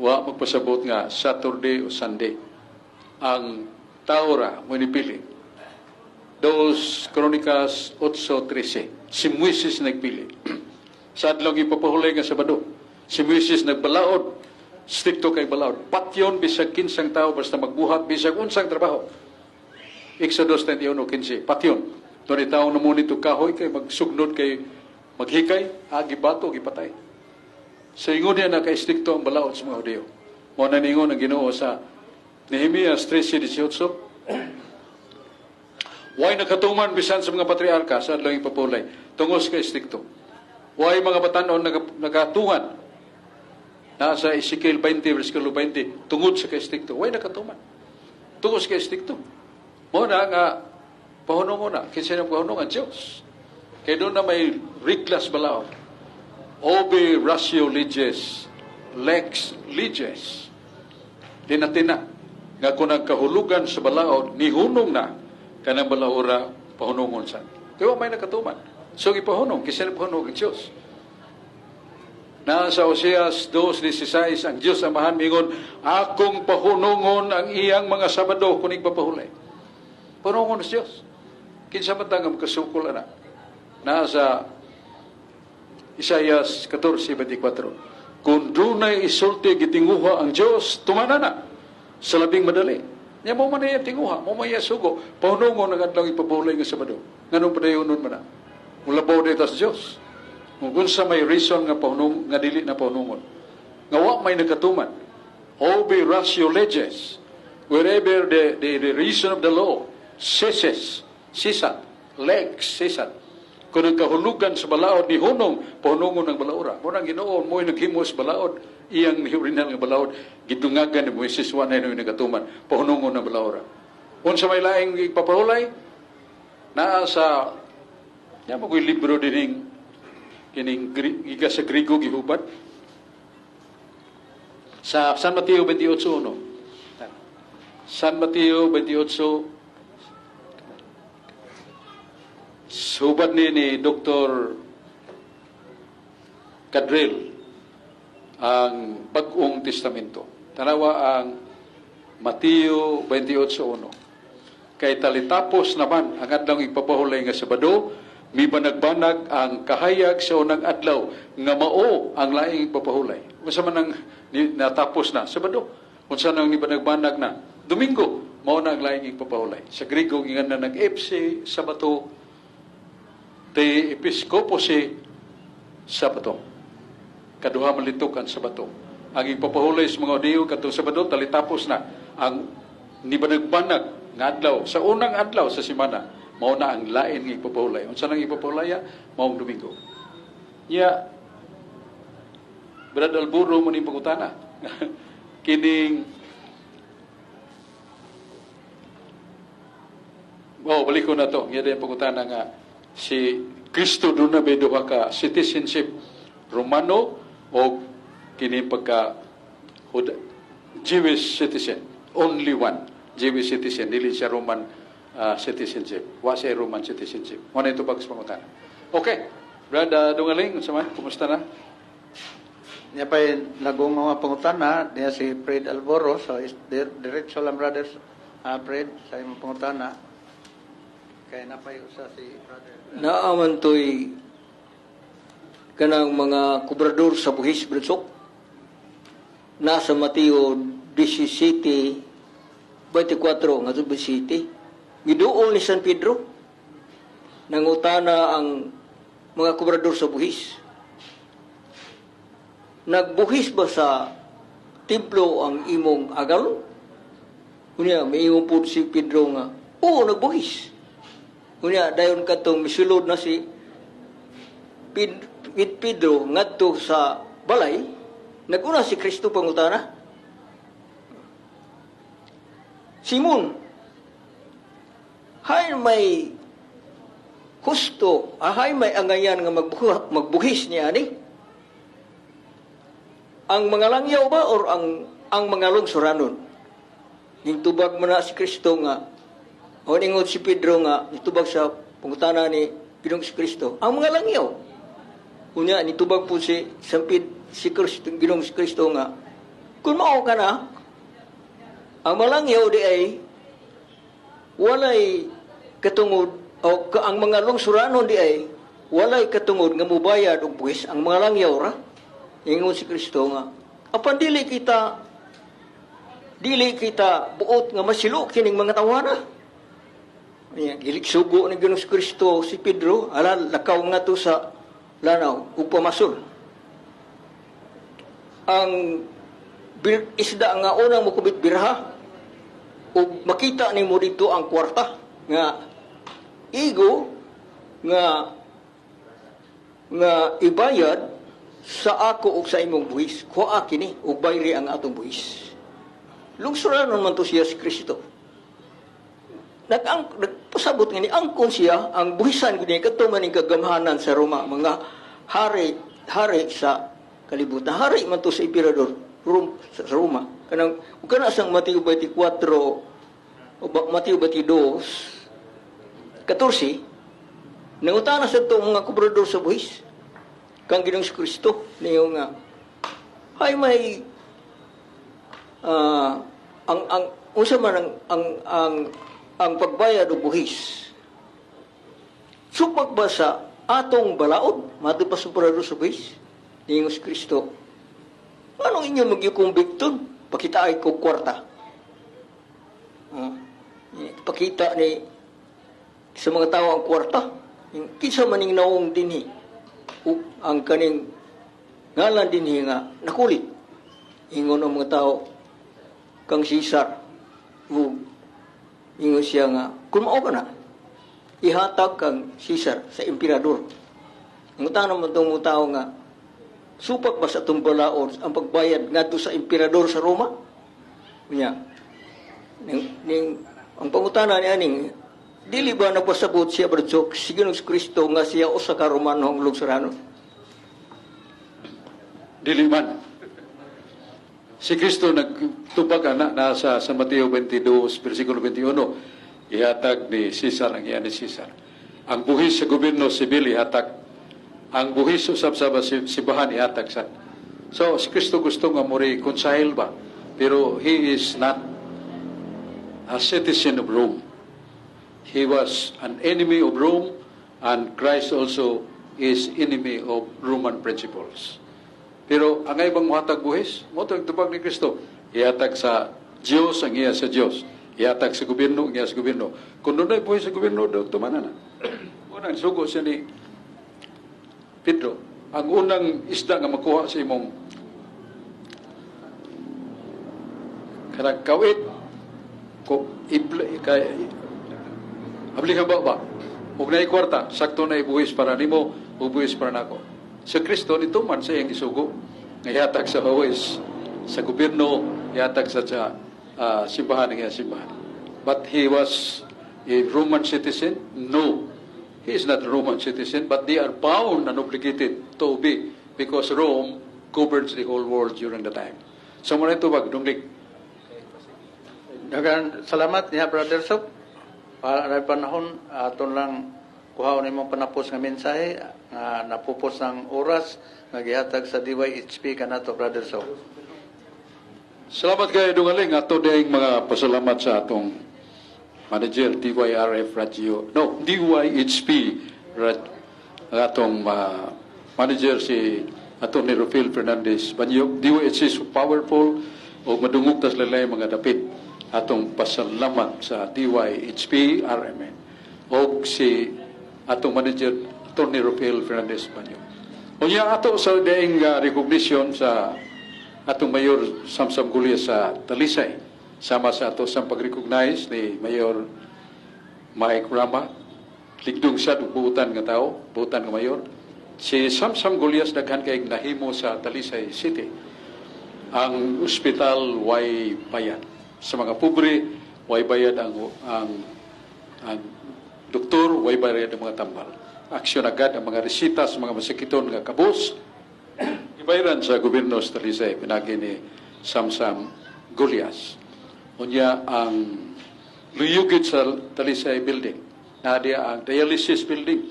Wa magpasabot nga Saturday o Sunday. Ang tao ra mo nipili. Dos Kronikas 8:13. Si Moises nagpili. Sa adlaw ipapahulay nga Sabado. Si Moises nagbalaod, strikto kay balaod. Patyon bisag kinsang tao basta magbuhat bisag unsang trabaho. Exodus 21:15. Patyon. Doon tao na nito kahoy kay magsugnod kay maghikay, agi bato, gipatay. Sa ingon niya na ka-strikto ang balaod sa mga Hudiyo. Mo na ningon ang Ginoo sa Nehemias 13:18. Why nakatuman bisan sa mga patriarka sa adlaw ipapulay? Tungos kay strikto. Why mga batanon nakatungan? Nasa Ezekiel 20, versikulo 20, tungod sa ka-strikto. Why nakatuman? Tungod sa ka-strikto. Mo na nga, pahunong na, kinsa na pahunong ang Diyos. Kaya doon na may reglas balaod. Obe ratio legis, lex legis. Di natin na. Nga kung ang kahulugan sa balaod, nihunong na, kanang balaora, pahunungon sa. Kaya may nakatuman. So ipahunong, kinsa na pahunong ang Diyos. Na sa Oseas 2:16, ang Diyos Amahan mingon, "Akong pahunungon ang iyang mga Sabado kung igpapahulay." Pahunungon sa Diyos. Kinsa man ta nga makasukol ana? Nasa Isaias 14:24. Kung dunay isulti gitinguha ang Diyos, tumana na sa labing madali. Nya mo man iya tinguha, mo man iya sugo, pahunungon ang adlaw ipapahulay nga Sabado. Nganong padayonon man na? Mulabaw dito sa Diyos. Kung unsa may reason nga pahunong nga dili na pahunungon. Nga wa may nagkatuman. Obe ratio legis. Wherever the reason of the law ceases, cessat, lex cessat. Kung ang kahulugan sa balaod ni hunong, pahunungon ng balaora. Mo nang Ginoo mo naghimos balaod, iyang original nga balaod, gidungagan ni Moises, wa na nagkatuman, pahunungon ng balaora. Unsa may laing ipapahulay, naa sa nya mo libro dining Kining giga sa Grigo gihubad. Sa San Mateo 28:1. San Mateo 28. Hubad ni Dr. Cadril ang Bagong Testamento. Tanawa ang Mateo 28:1. Kay talitapos naman ang adlaw ipapahulay nga Sabado, mibanag-banag ang kahayag sa unang adlaw nga mao ang laing ipapahulay. Unsa man ang natapos na Sabado? Unsa nang nibanag-banag na Domingo, mao na ang laing ipapahulay. Sa Grigo ngingan na nag-epsi Sabato, te episkopo si Sabato. Kaduha man litok ang Sabato. Ang ipapahulay sa mga Hudiyo katong Sabado, talitapos na ang nibanag-banag nga adlaw sa unang adlaw sa semana, mao na ang lain nga ipapahulay. Unsa nang ipapahulaya? Maong Domingo. Nya, Brad Alburo mo ni pangutana. Kining. Oh, balik ko na to. Nga din pangutana nga si Kristo doon na may duha ka citizenship, Romano o kini pagka Jewish citizen. Only one Jewish citizen, dili siya Roman citizenship. Wa siya Roman citizenship. Mo na ito pag pangutana. Okay. Brad Dungaling, unsa man? Kumusta na? Niya pa nagong mga pangutana niya si Fred Alboro, so is diretso lang, brothers, Fred, sa imong pangutana kay napay usa si brother. Naaman to'y kanang mga kubrador sa buhis, Britsok. Nasa Mateo 17:24 nga City. Giduol ni San Pedro. Nangutana ang mga kubrador sa buhis. Nagbuhis ba sa templo ang imong agalon? Unya, may po si Pedro nga, oo, nagbuhis. Unya, dayon katong misulod na si Pedro ngadto sa balay, naguna si Kristo pangutana. Simon, hay may husto, hay may angayan nga magbuhis niya ani? Ang mga langyaw ba or ang mga lungsuranon? Ning tubag man na si Kristo nga, o ningon si Pedro nga, nitubag sa pangutana ni Ginoong si Kristo, ang mga langyaw. Unya, nitubag po si San si Kristo, Ginoong si Kristo nga, kung mao ka na, ang malangyaw di ay walay katungod, o ang mga lungsuranon di ay walay katungod nga mubayad og buwis, ang mga langyaw ra. Ingon si Kristo nga, apan dili kita buot nga masilo kining mga tawana. Nya, giliksugo ni Ginoong Kristo si Pedro, ala, lakaw nga to sa lanaw ug pamasol. Ang isda nga unang mukubit birha ug makita nimo dito ang kwarta nga igo nga ibayad sa ako ug sa imong buhis. Kuha kini ug bayri ang atong buhis. Lungsuranon man to siya si Kristo. Nagpasabot nga ni angkon siya ang buhisan kini kadto man ning kagamhanan sa Roma, mga hari sa kalibutan. Hari man to sa emperador sa Roma. Kanang ug kana sang Mateo 24 o Mateo 22:14, nangutana sa itong mga kubrador sa buhis kang Ginoong Kristo niyo nga hay may ang unsa man ang pagbayad og buhis, supak ba sa atong balaod matud pa sa kubrador sa buhis? Niingon si Kristo, anong inyo magyukumbikton? Pakita ay ko kwarta. Oh, pakita ni sa mga tao ang kwarta. Kinsa man ning naong dinhi ang kaning ngalan dinhi nga nakulit? Ingon ang mga tao, kang Caesar. Ug ingon siya nga, kung mao ka na, ihatag kang Caesar sa emperador. Ang naman itong mga tao nga, supak ba sa atong balaod ang pagbayad ngadto sa emperador sa Roma? Unya, ang pangutana ni aning, dili ba nagpasabot siya, Brad Sok, si Ginoong Kristo nga siya usa ka Romano ang lungsuranon? Dili man. Si Kristo nagtubag ana na sa San Mateo 22 versikulo 21, ihatag ni Cesar ang iya ni Cesar. Ang buhis sa gobyerno sibil ihatag. Ang buhis usab sa simbahan ihatag sad. So si Kristo gusto nga mo reconcile ba? Pero he is not a citizen of Rome. He was an enemy of Rome, and Christ also is enemy of Roman principles. Pero ang ibang muhatag buhis, mao to ang tubag ni Kristo. Ihatag sa Diyos ang iya sa Diyos. Ihatag sa gobyerno ang iya sa gobyerno. Kung dunay buhis sa gobyerno, do tumana na. Unang sugo siya ni Pedro. Ang unang isda nga makuha sa imong kanang kawit ko ible kay abli ka ba ba ug naay kwarta, sakto na ibuhis para nimo ug buhis para nako. Sa Kristo nituman sa iyang gisugo nga ihatag sa buhis sa gobyerno, ihatag sa simbahan ang iyang simbahan. But he was a Roman citizen? No, he is not a Roman citizen, but they are bound and obligated to obey because Rome governs the whole world during the time. So mao na tubag, dunglig. Daghang salamat niya, Brother Sok. Para na panahon aton lang kuhaon imong panapos nga mensahe nga napupos ng oras nga gihatag sa DYHP kanato, Brother Sok. Salamat kay Dungaling. Ato ding mga pasalamat sa atong manager DYRF Radio, no, DYHP ang atong manager si Atty. Rufil Fernandez Banyog. DYHP is powerful o madungog tas lalay mga dapit. Atong pasalamat sa DYHP RMN o si atong manager Atty. Rufil Fernandez Banyog. Unya ato sa daing recognition sa atong Mayor Samsam Gulya sa Talisay, sama sa ato sa pag-recognize ni Mayor Mike Rama, ligdong siya ug buutan nga tao, buutan nga mayor. Si Samsam Gullas, daghan kay nahimo sa Talisay City. Ang ospital way bayad sa mga pobre, way bayad ang doktor, way bayad ang mga tambal. Aksyon agad ang mga resita sa mga masakiton nga kabus ibayaran sa gobyerno sa Talisay pinagi ni Samsam Gullas. Unya ang luyugit sa Talisay building. Naa diya ang dialysis building.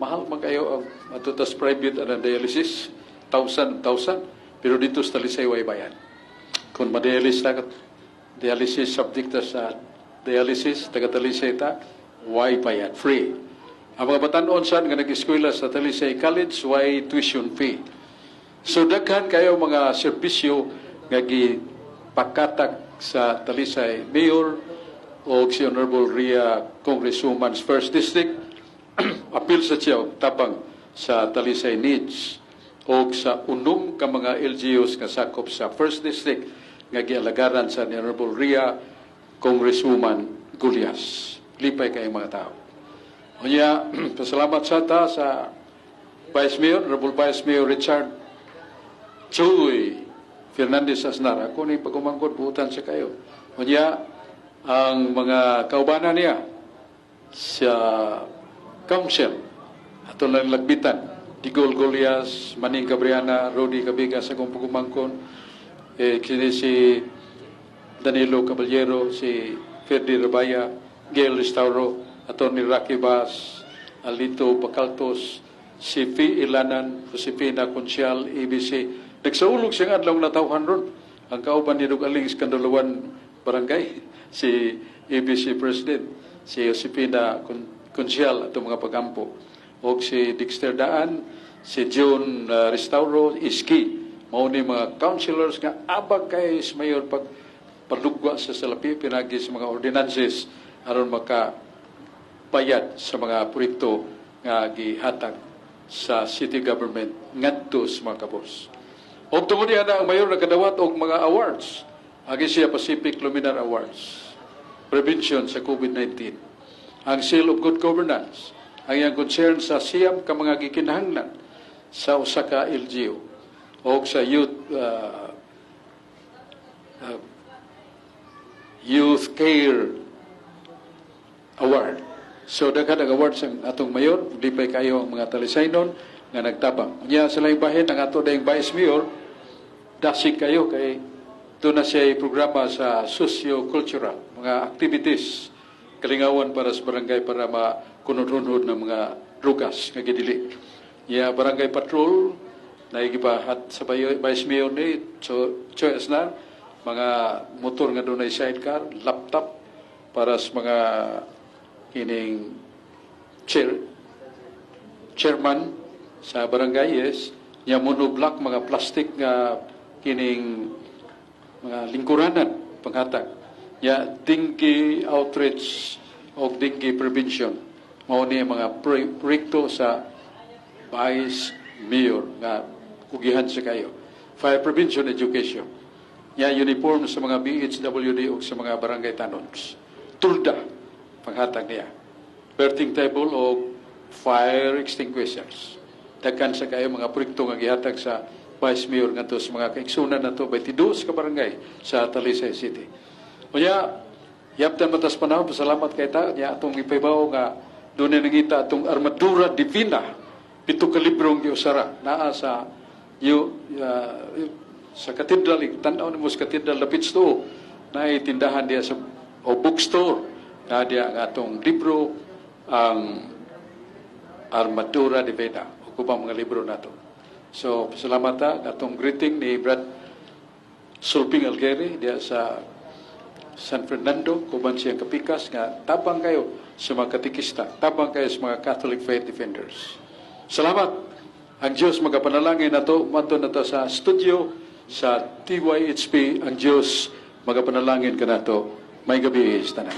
Mahal man kayo ang matutas private ang dialysis, thousand, thousand. Pero dito sa Talisay way bayad. Kung ma-dialysis ta, dialysis subject ta sa dialysis, taga Talisay ta, way bayad, free. Ang mga batanon sad nga nag-eskwela sa Talisay College, way tuition fee. So daghan kayo mga serbisyo nga gipakatak sa Talisay Mayor o si Honorable Ria, Congresswoman's First District, apil sa siya og tabang sa Talisay needs o sa unom ka mga LGUs nga sakop sa First District nga gialagaran sa ni Honorable Ria Congresswoman Gullas. Lipay kayong mga tao. Unya, pasalamat sa ta sa Vice Mayor, Honorable Vice Mayor Richard Chuy Fernandez Asnar. Ako ni pagumangkod, buutan sa kayo. Unya, ang mga kaubanan niya sa council, ato lang lagbitan, Digol Golias, Maning Cabriana, Rodi Cabiga sa akong pagumangkon, eh, kini si Danilo Caballero, si Ferdi Rabaya, Gail Restauro, Atty. Rocky Bas, Alito Bacaltos, si Fi Ilanan, Josefina Consial, ABC. Nagsaulog siyang adlaw natawhan ron. Ang kauban ni Dugaling Skandalawan Barangay, si ABC President, si Josefina Consial, atong mga pagampo. O si Dexter Daan, si John Restauro, Iski. Mao ni mga councilors nga abag kay sa mayor pag palugwa sa salapi pinagi sa mga ordinances aron maka bayad sa mga proyekto nga gihatag sa city government ngadto sa mga kabos. Og tungod diha na ang mayor nakadawat og mga awards. Agi siya Pacific Luminar Awards. Prevention sa COVID-19. Ang Seal of Good Governance. Ang iyang concern sa 9 ka mga gikinahanglan sa usa ka LGU o sa youth care award. So daghan ang awards ang atong mayor, lipay kayo ang mga Talisaynon. nga nagtabang. Unya sa laing bahin, ang ato dayong Vice Mayor, dasig kayo kay duna siya programa sa socio-cultural, mga activities, kalingawan para sa barangay para makunod-hunod ng mga drugas nga gidili. Ya, barangay patrol, naigibahat sa Vice Mayor ni Choy Asnar, mga motor nga dunay sidecar, laptop para sa mga kining chairman sa barangay, yes, nya monoblock, mga plastic nga kining mga lingkuranan panghatag, ya dengue outreach o dengue prevention. Mao ni ang mga proyekto sa Vice Mayor nga kugihan sa kayo. Fire prevention education, nya uniform sa mga BHWD o sa mga barangay tanods, tulda panghatag niya, birthing table o fire extinguishers. Daghan sa kayo mga proyekto nga gihatag sa Vice Mayor ngadto sa mga kaigsunan nato, 22 ka barangay sa Talisay City. Unya, yaptan matas panahon, pasalamat kay ta, nya atong ipahibaw nga dunay nangita atong Armadura Divina, 7 ka librong giusara naa sa yu, sa katedral, tan-aw nimo sa katedral dapit sa tuo, naay tindahan diya sa o bookstore na diya ang atong libro, ang Armadura Divina o ubang mga libro nato. So, salamat ta atong greeting ni Brad Sulping Algeri diya sa San Fernando, kuban siyang kapikas nga tabang kayo sa mga katikista, tabang kayo sa mga Catholic Faith Defenders. Salamat. Ang Diyos magapanalangin nato, madto nato sa studio sa TYHP, ang Diyos magapanalangin kanato. Maayong gabii sa tanan.